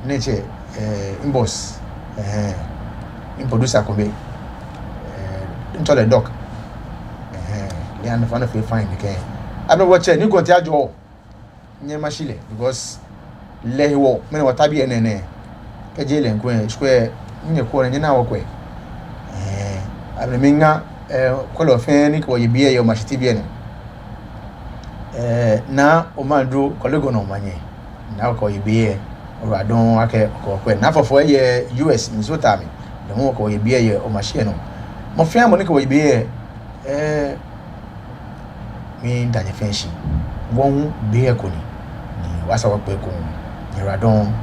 Ni tsɛ, eh, mi boss, eh, mi producer ko bɛ, eh, mitsɔɔ lɛ Doc, eh, lɛ anɔ fɛɛ nɔ fɛɛ fine kɛ. Agbɛnɛ wɔtsɛ, ni kɔnti ajɔ, nyɛmashi lɛ, because lɛ hewɔ, mɛni wɔta biɛ nɛɛ nɛɛ, kɛjɛ lɛ ŋkwɛ, square, nyɛ ko nɛ, nyɛna wɔkwɛ. Eh, agbɛnɛ miiŋa, eh, kwɛlɔ fɛɛ ni kɛ wɔ yɛ biɛ yɛ Omashi T V nɔ. Eh, Naa Omaedru Korle Gonno Omanye. Naa okɛ wɔ yɛ biɛ, oyiwaladɔŋŋ akɛ okɛ wɔ kwɛ. Naa Fɔfɔ yɛ U S, Minnesota mli. Lɛ hu okɛ wɔ yɛ biɛ yɛ Omashi nɔ. Mɔ fɛɛ mɔ ni kɛ wɔ yɛ biɛ, eh, miida nyɛ fɛɛ shi. Wɔ hu biɛ ko ni. Ni wɔsa wɔkpe ekoŋŋ. Nyɛyiwaladɔŋŋ.